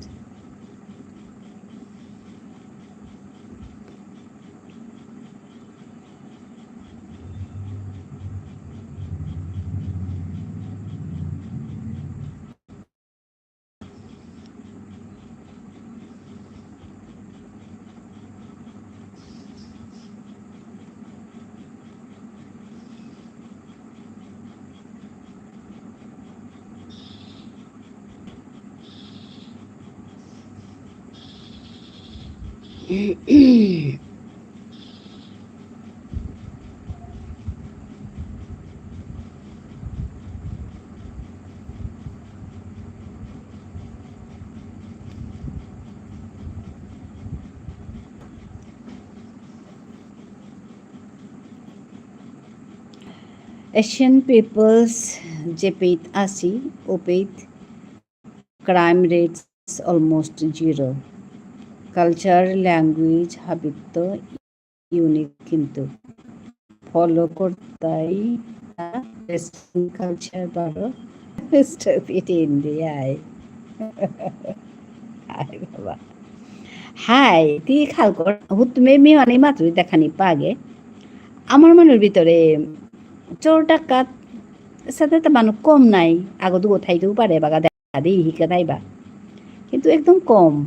Asian peoples যে পেইত আসি, ও পেইত Crime rates almost zero. Culture, language, habit তো unique কিন্তু follow করতাই western culture বারো stupid India আই। হাই বাবা। হাই, তি খাল কর, হুত মে মি মানে মাত্রই দেখানি পাগে। আমার মনের ভিতরে চোর ডাকাত সাথে তো মানুষ কম নাই, আগো দুগো থাইতেও পারে, বাগা দেই হিকে থাইবা। কিন্তু একদম কম।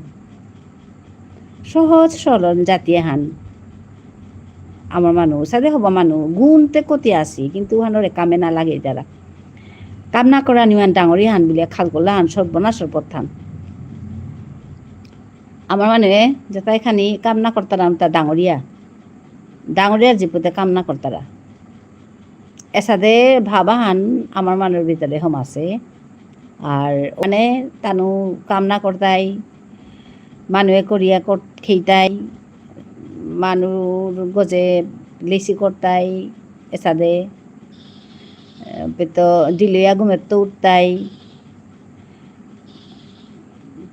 সহজ সরল জাতি এহান। আমার মানু, সাদে হবা মানু, গুণতে কতি আসি, কিন্তু উহানরে কামে না লাগে তারা। কাম না করা নিমান ডাঙরি হান বুলিয়া খাল করলা হান সর্বনাশর পথান। আমার মানুয়ে যেতাই খানি কাম না করতারা তা ডাঙরিয়া। ডাঙরিয়ার জিপুতে কাম না করতারা। এসাদে ভাবাহান আমার মানুর ভিতরে হমাসে। আর মানে তানু কাম না করতাই, মানুয়ে করিয়া কর-, খেইতাই, মানুর গজে লেসি করতাই, এসাদে, এ, পেতো দিলয়া ঘুমেত্ত উঠতাই,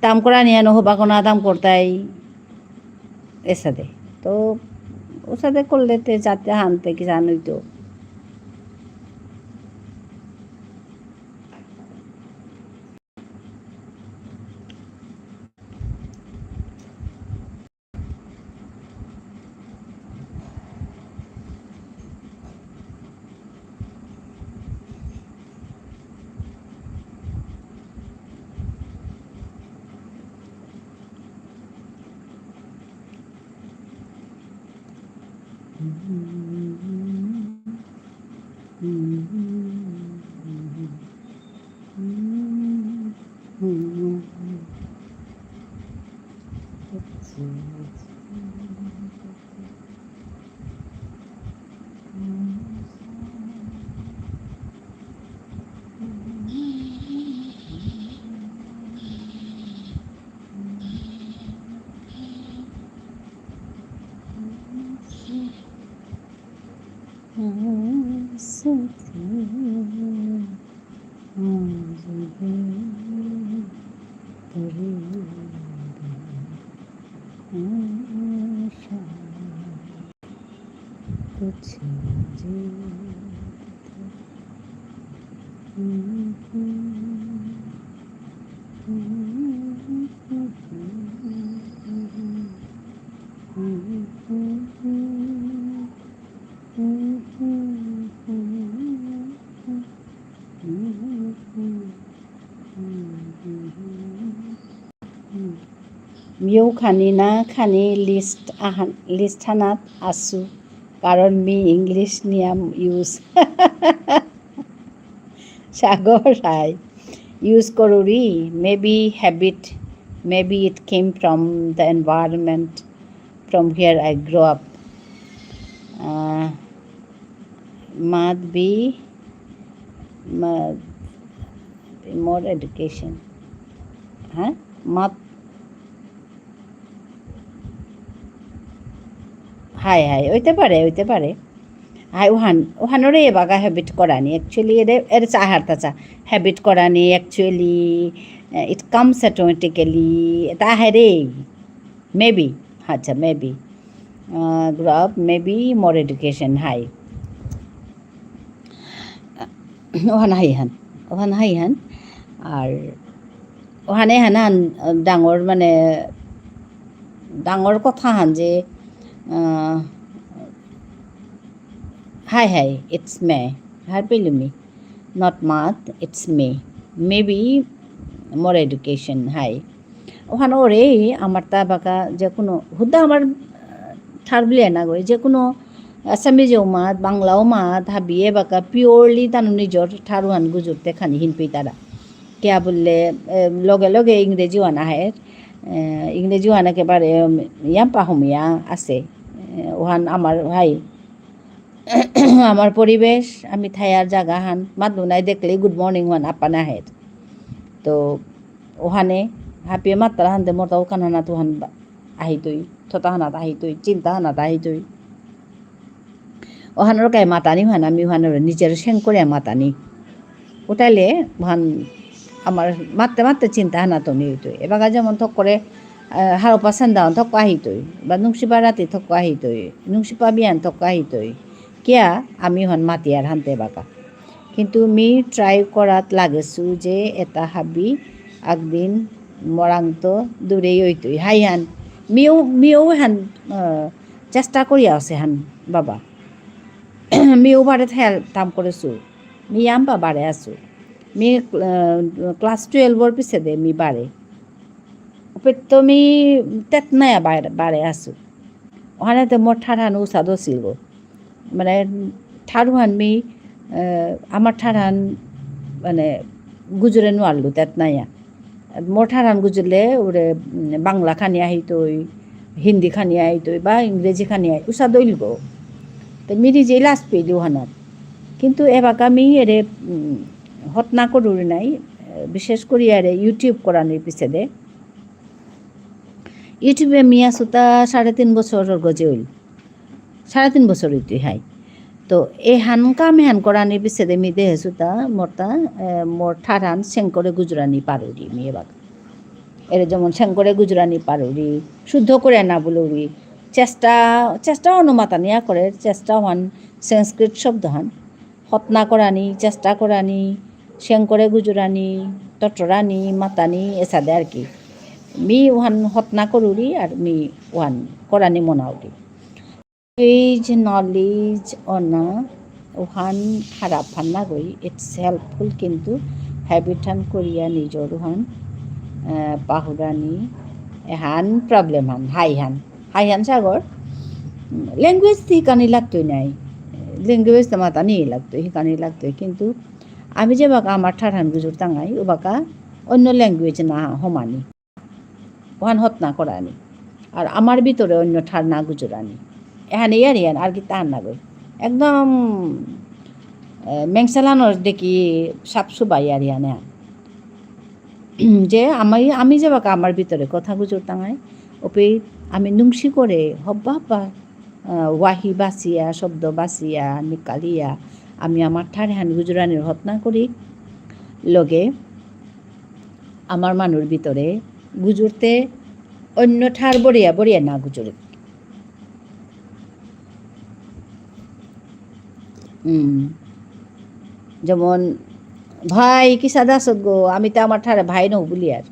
তাম করা নিয়া নহবা কোনা তাম করতাই, এসাদে। তো, ওসাদে করলে তে যাতে হানতে কি জানোই তো। মিউ খানি না খানি list আহান, list হানাত আসু, কারণ মি English নিয়াম use। সাগর, হাই। Use করুরি, maybe habit, maybe it came from the environment from where I grew up. Uh, must be, must be more education. হ্যাঁ? Must, হাই, হাই, হইতে পারে, হইতে পারে। হাই, ওহান, ওহানরে এবাকা habit করানি। Actually, এরে, এরে চা হারতা চা। Habit করানি, actually, আহ, it comes automatically। এটা আহে রে। Maybe। আচ্ছা, maybe। আহ, grow up, maybe more education, হাই। ওহান হাই হান। ওহান হাই হান। আর ওহানে হান হান ডাঙর মানে, ডাঙর কথা হান যে, আহ, হাই হাই, it's me। হাই পেলুমি। Not must, it's me। Maybe more education, হাই। ওহান ওরে আমার তা বাকা যে কোনো হুদা আমার, আহ, ঠার বুলিয়া না গই, যে কোনো Assamese ও মাত, বাংলাও মাত, হাবিয়ে বাকা purely তানু নিজর ঠারহান গুজুরতে খানি হিনপি তারা। কিয়া বুললে, এ, লগে লগে ইংরেজি ওহান আহের, এ, ইংরেজি ওহান একেবারে, উম, ইয়াম পাহুমিয়া আছে। এ, ওহান আমার হাই, আমার পরিবেশ, আমি থায়ার জাগাহান, মাত দুনাই দেখলেই good morning ওহান আপানা আহের। তো ওহানে হাবিয়ে মাত্তারা হানতে মোর তা ওখান হানাত ওহান বা-, আহিতই, থতা হানাত আহিতই, চিন্তা হানাত আহিতই। ওহানর কাই মাতানি ওহান, আমি ওহানর নিজের সেং করে মাতানি। ওটাইলে ওহান আমার মাততে মাততে চিন্তা হানা তো নিতই। এবাকা যেমন থক করে, আহ, হারপা সন্ধ্যা থক আহিতই, বা নুংশিপা রাতি থক আহিতই, নুংশিপা বিয়ান থক আহিতই। কিয়া আমি হন মাতিয়ার হানতে বাকা। কিন্তু মি try করাত লাগেসু যে এটা হাবি একদিন মরাং তো দূরেই হইতই। হাই হান, মিও, মিও হান, আহ, চেষ্টা করিয়া আছে হান বাবা। মিও বারে থাম করেসু। মি ইয়াম্পা বারে আসু। মি, আহ, class twelve-র পিছে দে মি বারে। উপেত্ত মি তেতনায়া বারে, বারে আসু। ওখানে তো মোর ঠারহান উসাদ আসিল গো। মানে, ঠারহান মি, আহ, আমার ঠারহান, মানে, গুজরে নোয়ারলু তেতনায়া। মোর ঠারহান গুজরলে ওরে, উম, বাংলা খানি আহিতই, হিন্দি খানি আহিতই, বা ইংরেজি খানি আহি-, উসাদ ইল গো। তো মি নিজেই লাজ পেইলু হানাত। কিন্তু এবাকা মি এরে, উম, হতনা করুরি নাই, বিশেষ করি আরে YouTube করানির পিছে দে। YouTube-এ মি আসুতা সাড়ে তিন বছর গজে হইল। সাড়ে তিন বছর হইতে হাই। তো এহান কাম এহান করানির পিছে দে মি দেহেসুতা মোরতা, এ, মোর ঠারহান সেঙ্করে গুজরানি পারুরি মি এবাকা। এরে যেমন সেঙ্করে গুজরানি পারুরি, শুদ্ধ করে না বলুরি। চেষ্টা, চেষ্টা অনুমাতানিয়া করে, চেষ্টা হান সংস্কৃত শব্দ হান। হতনা করানি, চেষ্টা করানি, সেঙ্করে গুজরানি, টটরানি, মাতানি, এসাদে আর কি। মি ওহান হতনা করুরি আর মি ওহান করানি মনাউরি। Language knowledge অনা ওহান খারাপ হান না গই, it's helpful, কিন্তু habit হান করিয়া নিজর ওহান, আহ, পাহুরানি, এহান problem হান, হাই হান, হাই হান সাগর। উম, language তো হিকানি লাগতই নাই, language তো মাতানি লাগতই, হিকানি লাগতই, কিন্তু আমি যে বাকা আমার ঠারহান গুজুর তাঙাই, ও বাকা অন্য language না হমানি। ওহান হতনা করানি। আর আমার ভিতরে অন্য ঠার না গুজরানি। এহানে ইয়ারিয়ান আর কি তাহান না গই। একদম, এ, মেংসালানোর দেখি সাপ সুবা ইয়ারিয়ান এহান। যে আমি, আমি যে বাকা আমার ভিতরে কথা গুজরতাঙাই, ওপে আমি নুংসি করে হব্বা হব্বা, আহ, ওয়াহি বাসিয়া, শব্দ বাসিয়া, নিকালিয়া, আমি আমার ঠারহান গুজরানির হতনা করি। লগে আমার মানুর ভিতরে গুজরতে অন্য ঠার বরিয়া বরিয়া না গুজরে। উম, যেমন, "ভাই, কিসাদে আসত গো?" আমি তো আমার ঠারে ভাই নৌ বুলিয়ার।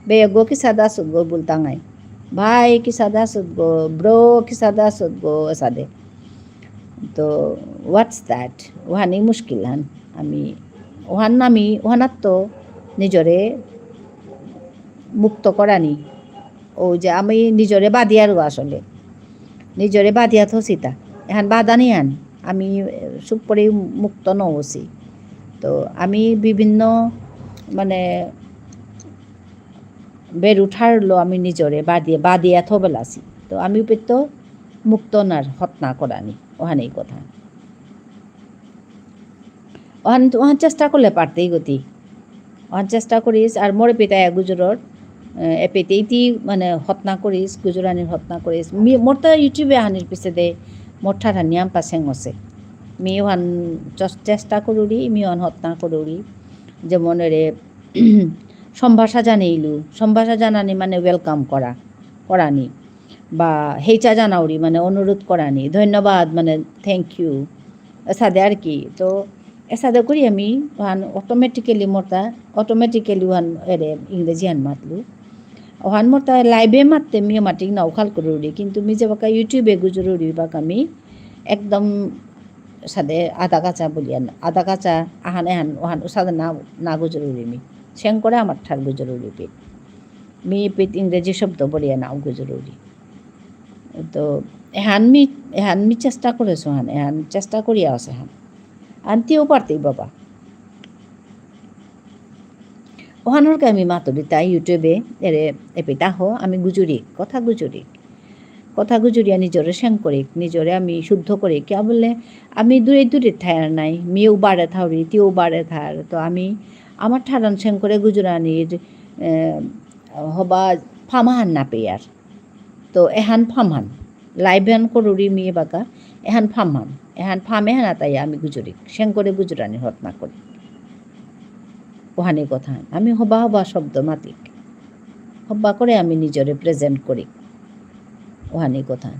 "বেগ গো, কিসাদে আসত গো?" বুলতাঙাই। "ভাই, কিসাদে আসত গো? Bro, কিসাদে আসত গো?" এসাদে। তো, what's that? ওহানি মুশকিল হান। আমি, ওহান আমি, ওহানাত তো নিজরে মুক্ত করানি। ও যে আমি নিজরে বাদিয়ার গো আসলে। নিজরে বাদিয়া থসিতা। এহান বাদানি হান। আমি, এ, সুপরে মুক্ত নসি। তো আমি বিভিন্ন, মানে, বেরুঠারলো আমি নিজরে বাদিয়া, বাদিয়া থবেলাসি। তো আমি উপেত্ত মুক্ত নার হতনা করানি। ওহানেই কথা। ওহান, ওহান চেষ্টা করলে পারতেই গতি। ওহান চেষ্টা করিস, আর মোরে পিতায় গুজরর, এ, এপেইতেই তি, মানে, হতনা করিস, গুজরানির হতনা করিস। মি-, মোর তো YouTube-এ আহানির পিছে দে, মোর ঠারহান নিয়াম পাসেং আছে। মি ওহান চস-, চেষ্টা করুরি, মি ওহান হতনা করুরি। যেমন এরে, সম্ভাষা জানাইলু, সম্ভাষা জানানি মানে welcome করা, করানি। বা হেইচা জানাউরি মানে অনুরোধ করানি, ধন্যবাদ মানে thank you। এসাদে আর কি। তো এসাদে করি আমি ওহান automatically মোরতা, automatically ওহান এরে ইংরেজি হান মাতলু। ওহান মোরতা live-এ মাততে মি মাতিক না উখাল করুরি, কিন্তু মি যে বাকা YouTube-এ গুজরুরি বাকা মি একদম সাদে আধা কাঁচা বুলিয়া না, আধা কাঁচা আহান এহান ওহান সাদে না, না গুজরুরি মি। সেং করে আমার ঠার গুজরুরি পি। মি পিত ইংরেজি শব্দ বলিয়া নাও গুজরুরি। তো এহান মি, এহান মি চেষ্টা করেসু হান, এহান চেষ্টা করিয়া আছে হান। আনতিও পারতেই বাবা। ওহানর কা আমি মাতুরি তাই YouTube-এ, এরে এপিতা হ, আমি গুজুরি, কথা গুজুরি। কথা গুজুরিয়া নিজরে সেং করি, নিজরে আমি শুদ্ধ করি। কিয়া বুললে আমি দূরে দূরে থায়ার নাই, মিও বারে থাউরি, তিও বারে থার। তো আমি আমার ঠারহান সেং করে গুজুরানির, এ, হবা ফামাহান না পেয়ার। তো এহান ফামহান, live হান করুরি মি বাকা, এহান ফামহান, এহান ফাম এহান আতাই আমি গুজুরি, সেং করে গুজুরানি হত না করি। ওহানি কথা। আমি হবা হবা শব্দ মাতিক। হবা করে আমি নিজরে present করি। ওহানি কথা।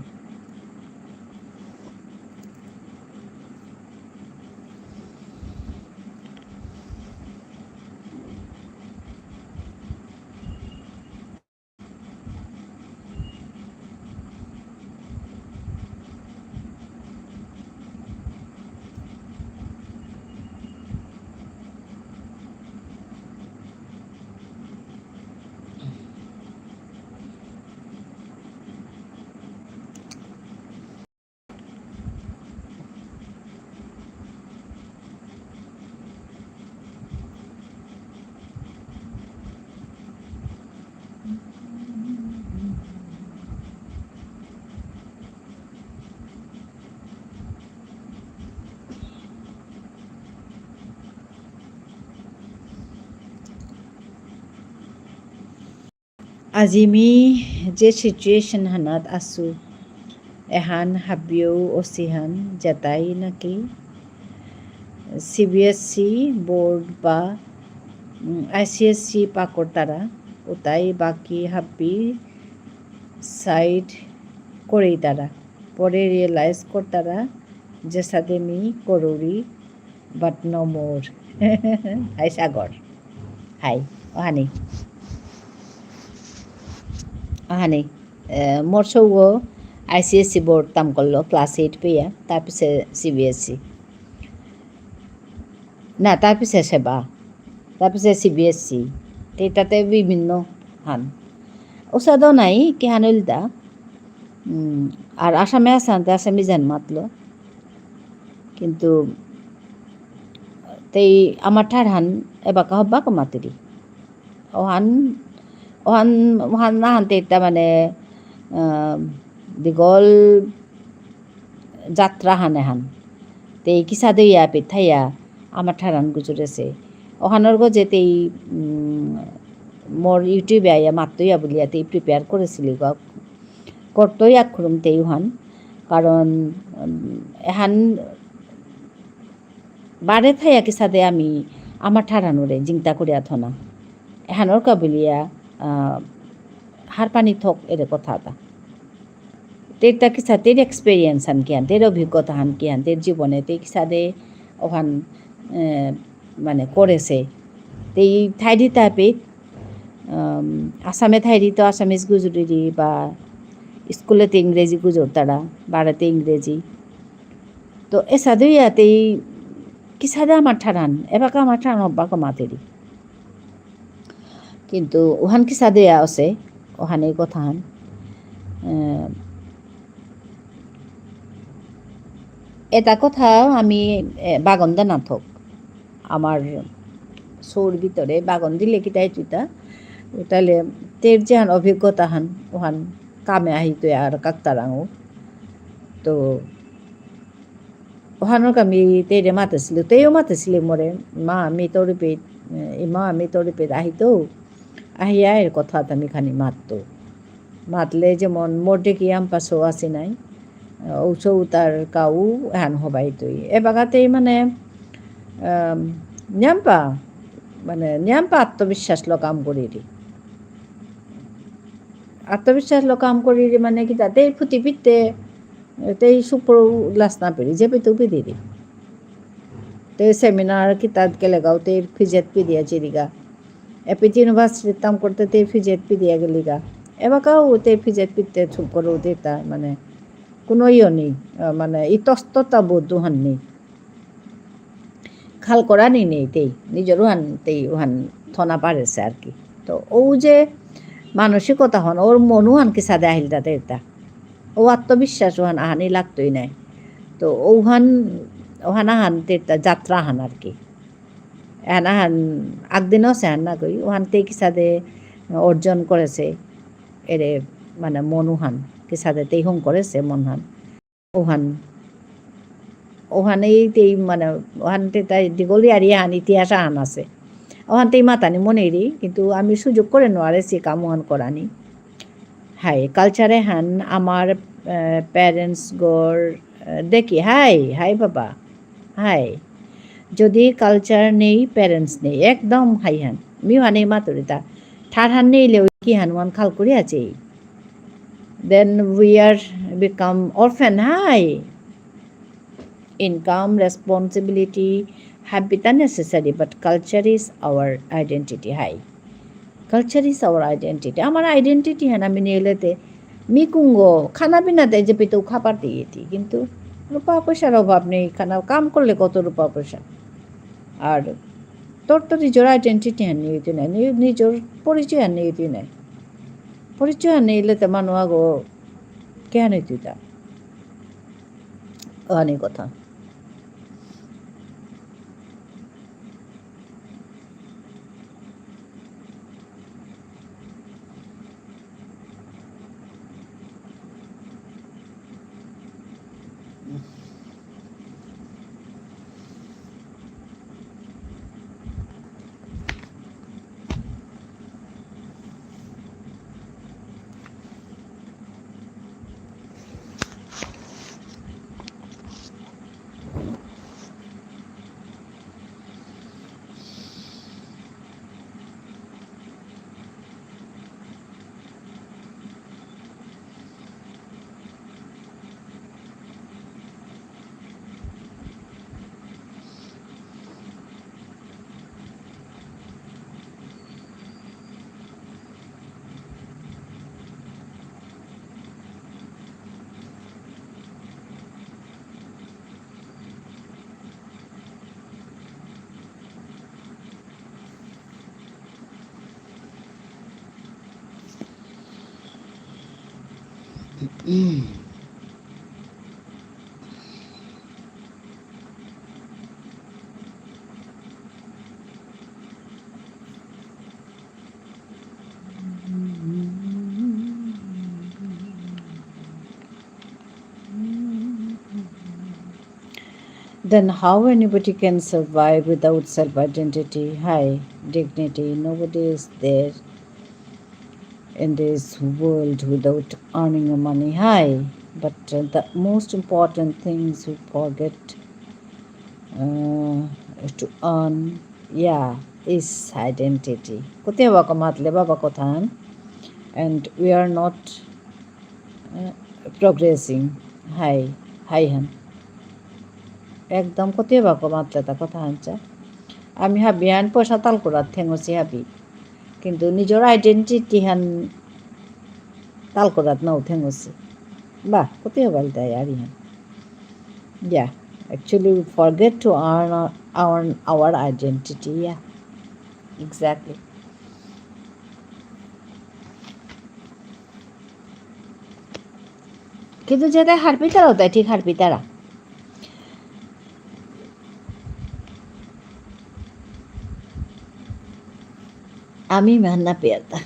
আজি মি যে situation হানাত আসু, এহান হাবিও অসিহান যেতাই নাকি CBSE board বা, উম, ICSE পাকরতারা, উতাই বাকি হাবি side করেইতারা। পরে realize করতারা, যেসাদে মি করুরি, but no more. হাই সাগর। হাই, অহানি। অহানি। এ, মোর সৌগ ICSE board তাম করলো, class eight পেয়া, তার পিছে CBSE। না, তার পিছে সেবা, তার পিছে CBSE। তে তাতে বিভিন্ন হান। ওসাদও নাই, কি হান ইলতা। উম, আর আসামে আসানতে আসামি জান মাতলো। কিন্তু তেই আমার ঠারহান এবাকা হব্বাকো মাতিরি। ওহান, ওহান, ওহান নাহান তেইতা মানে, আহ, দীঘল যাত্রা হান এহান। তেই কিসাদে ইয়া পিঠাইয়া আমার ঠারহান গুজরেসে। ওহানর গজে তেই, উম, মোর YouTube-এ আইয়া মাত্তইয়া বুলিয়া তেই prepare করেসিলি গ। করতই আখরুম তেই ওহান। কারণ, উম, এহান বারে থাইয়া কিসাদে আমি আমার ঠারহানরে জিংতা করিয়া থনা। এহানর কা বুলিয়া, আহ, হারপানি থক এরে কথা এতা। তেইতা কিসা, তেইর experience হান কিহান, তেইর অভিজ্ঞতা হান কিহান, তেইর জীবনে তেই কিসাদে ওহান, এ, মানে করেসে। তেই থাইরি তাপে, আম, আসামে থাইরি তো Assamese গুজুরিরি বা স্কুলেতে ইংরেজি গুজুরতারা, বারেতে ইংরেজি। তো এসাদে ইয়াতে কিসাদে আমার ঠারহান, এবাকা আমার ঠারহান হব্বাকো মাতেরি। কিন্তু ওহান কিসাদে ইয়া আছে, ওহানে কথাহান। এ, এটা কথা আমি, এ, বাগন দে না থক। আমার সৌর ভিতরে বাগন দিলে কিতা ইতুতা, তাহলে তের যেহান অভিজ্ঞতাহান, ওহান কামে আহিতই আর কাকতারাঙও। তো ওহানর কা মি তেরে মাতেসিলু, তেও মাতেসিলে মোরে, মা, মি তোর পিত, এ, মা, মি তোর পিত আহিতৌ, আহিয়া এর কথা তা মি খানি মাততৌ। মাতলে যেমন মোর দেখি ইয়াম্পা সৌ আসি নাই, ঔ সৌ তার কাউ এহান হবাইতই। এবাকাতেই মানে, আম, নিয়াম্পা, মানে নিয়াম্পা আত্মবিশ্বাস ল কাম করিরি। আত্মবিশ্বাস ল কাম করিরি মানে কিতা, তেই ফুতি পিতে, তেই সুপ্র লাস না পেরি, যে পিতু পিদিরি। তে seminar কিতাত গেলেগাও তে ফিজেত পিদিয়া চিরিগা। এপিত university তাম করতে তে ফিজেত পিদিয়া গেলিগা। এবাকাও তে ফিজেত পিতে চুপ করে উঠে তা, মানে, কোনো ইয়ে নেই, আহ, মানে, ইতস্ততা বোধ হান নেই। খাল করানি নেই তেই, নিজর উহান তেই উহান থনা পারেসে আর কি। তো ও যে মানসিকতা হন, ওর মন উহান কিসাদে আহিল তাতে এটা। ও আত্মবিশ্বাস ওহান আহানি লাগতই নাই। তো ওহান, ওহান আহান তে তা যাত্রা আহান আর কি। এহান আহান আগদিনও সে হান না কই, ওহান তে কিসাদে অর্জন করেসে, এরে মানে মন উহান, কিসাদে তেই হং করেসে মন হান। ওহান, ওহানেই তেই মানে, ওহান তে তাই দীঘল ইয়ারি আহান ইতিহাস আহান আছে। ওহান তেই মাতানি মনেরি, কিন্তু আমি সুযোগ করে নোয়ারেসি কাম ওহান করানি। হাই, culture এহান আমার, আহ, parents গর, আহ, দেখি। হাই, হাই বাবা, হাই। যদি culture নেই, parents নেই, একদম হাইহান। মি হানে মাতুরিতা। ঠারহান নেইলে ওই কিহান ওয়ান খাল করি আছে। Then we are become orphan, হাই। Income, responsibility, habit are necessary, but culture is our identity, হাই। Culture is our identity. আমার identity হান আমি নেইলেতে মি কুঙ্গো খানা পিনাতে যে পেতেও খাবার দিয়ে দিই, কিন্তু রূপা পয়সার অভাব নেই, খানা কাম করলে কত রূপা পয়সা। আর তোর তো নিজের identity হান নেই তুই নাই, নি-, নিজের পরিচয় হান নেই তুই নাই। পরিচয় হান নেইলে তো মানু আগো কেন তুই তা? অনেক কথা। Then how anybody can survive without self-identity? High dignity. Nobody is there in this world without earning a money. High. But uh, the most important things we forget uh, to earn, yeah, is identity. কোথায় বাবা মাতলে বাবা কথা, and we are not uh, progressing. হাই, হাই হান। একদম কত বাকো মাতলে তা কথা হানচা। আমি হাবি হান পয়সা তাল করাত থেঙসি হাবি। কিন্তু নিজের identity হান তাল করাত নাও থেঙসি। বাহ, কত বালতে আর Ihan. Yeah, actually we forget to earn our, earn our identity. Yeah, exactly. কিন্তু যেটা হারপিতারা, ওটা ঠিক হারপিতারা। আমি মেহান্না পেয়ারতা।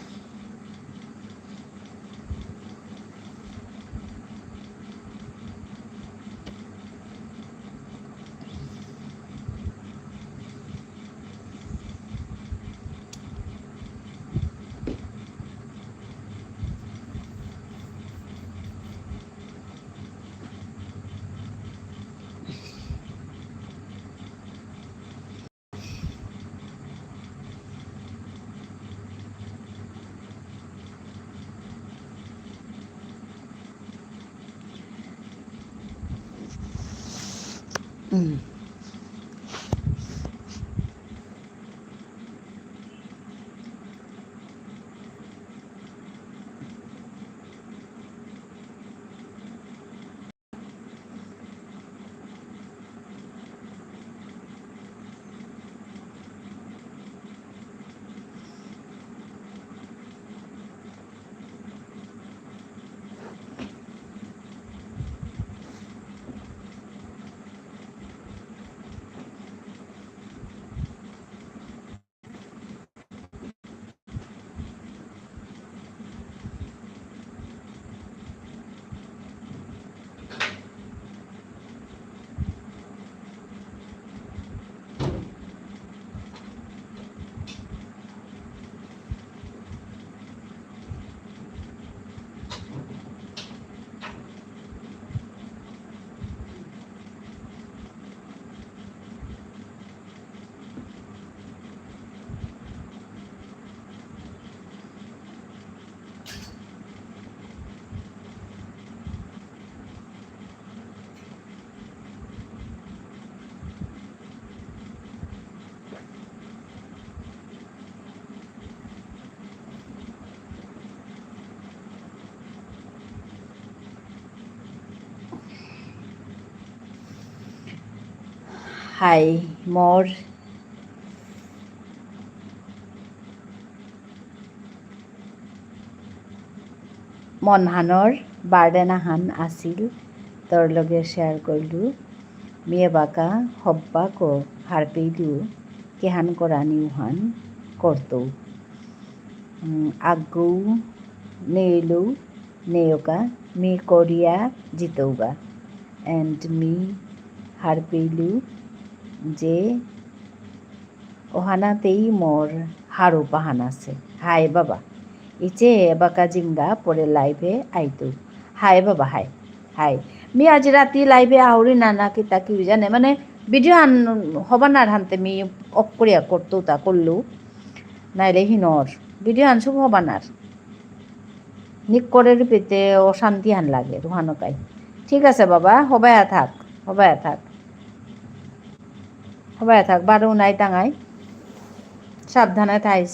হাই, মোর মনহানর burden আহান আসিল, তোর লগে share করলু। মি এবাকা হব্বাকো হারপেইলু, কিহান করানি উহান করতৌ। উম, আগৌ নেইলু নেয়কা মি করিয়া জিতৌগা। And মি হারপেইলু যে ওহানাতেই মোর হারৌ পাহান আসে। হাই বাবা। ইচে এবাকা জিমগা পরে live এ আইতু। হাই বাবা, হাই। হাই। মি আজি রাতি live এ আহুরি না না কিতা কি জানে, মানে, video আন হবানার হানতে মি off করিয়া করতু তা করলু। নাইলে হিনর। Video আন শুভ হবানার। নিক করে রিপিতে অশান্তি হান লাগে, রুহানো কাই। ঠিক আছে বাবা, হবায়া থাক, হবায়া থাক। হবায়া থাক, বারো নাই তাঙাই। সাবধানে থাইস।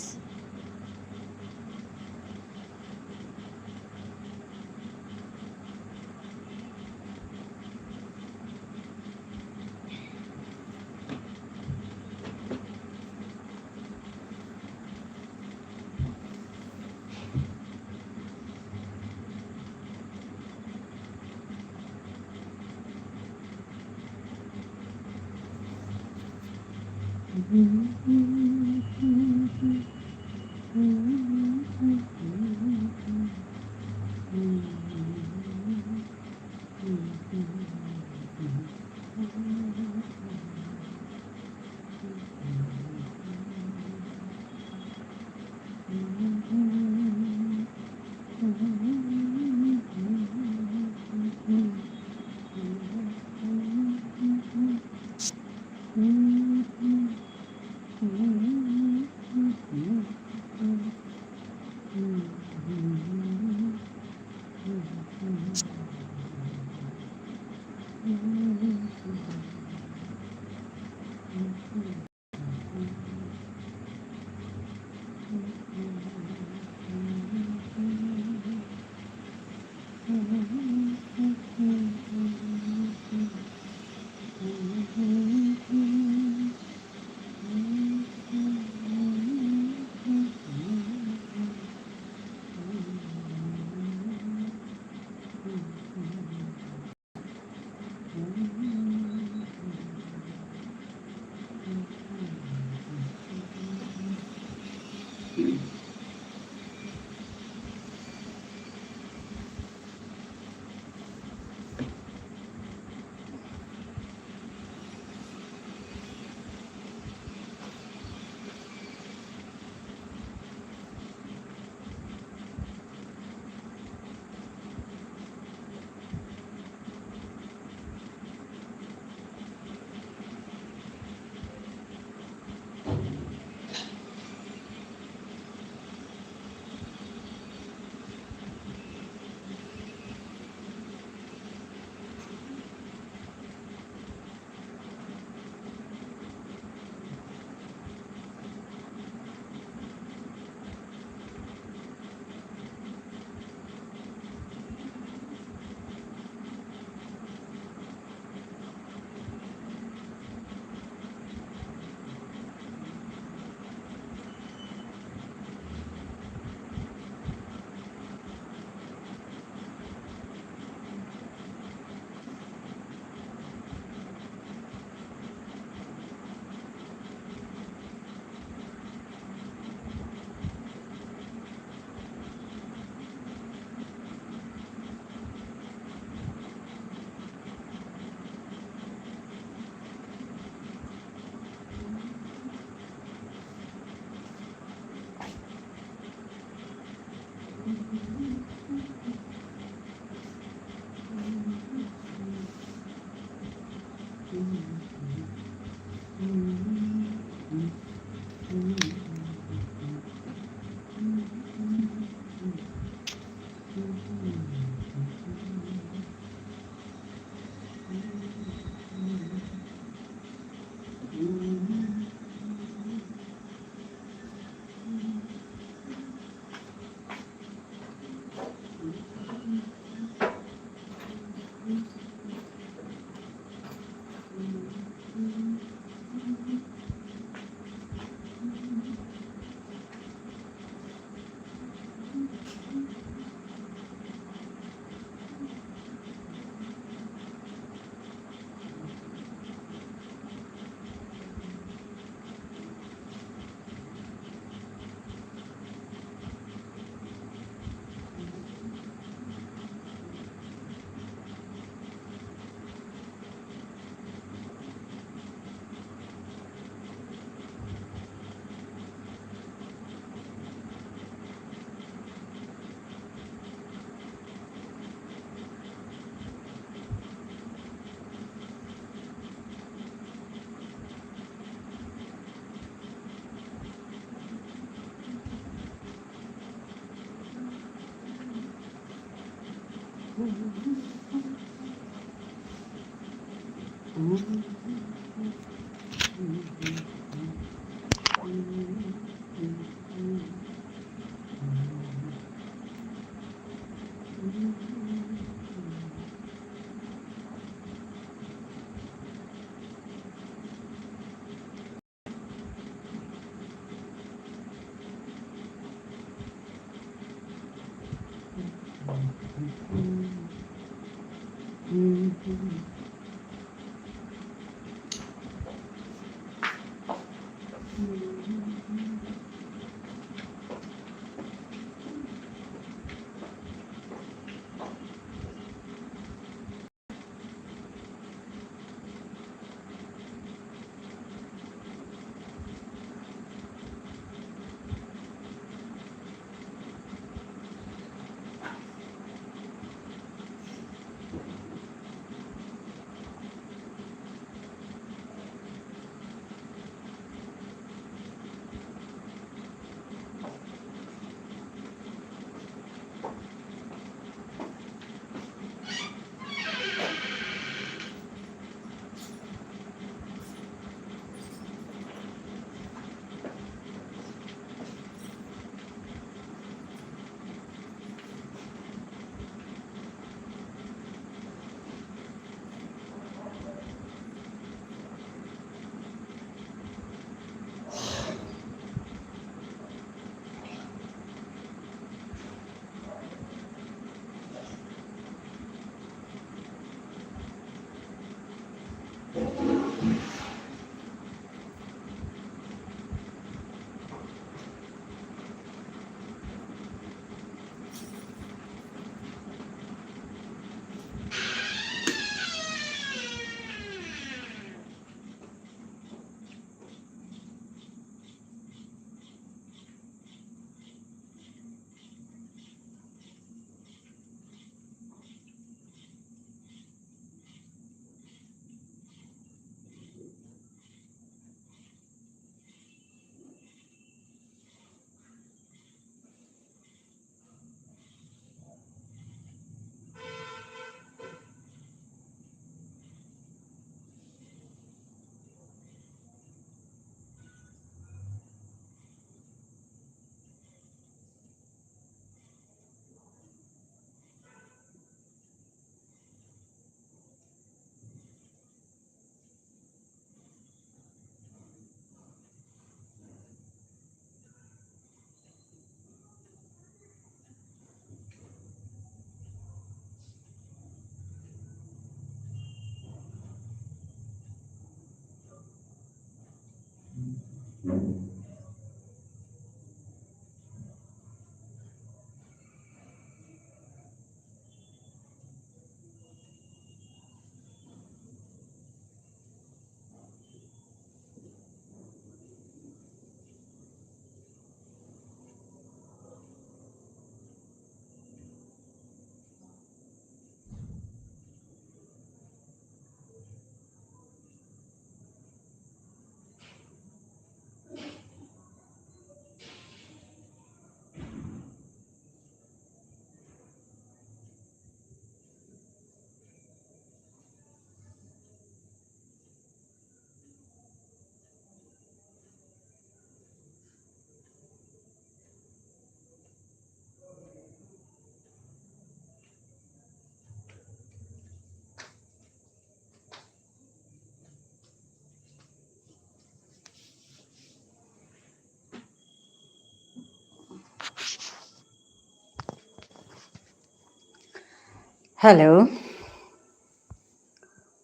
Hello.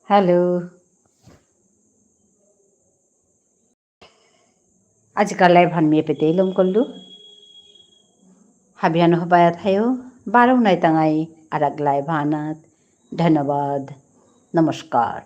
Hello. আজিকার live হান মি এপেতেই লম করলু। হাবিহান হবায়া থায়ো, বারো নাই তাঙাই আরাক live হানাত। ধন্যবাদ। নমস্কার।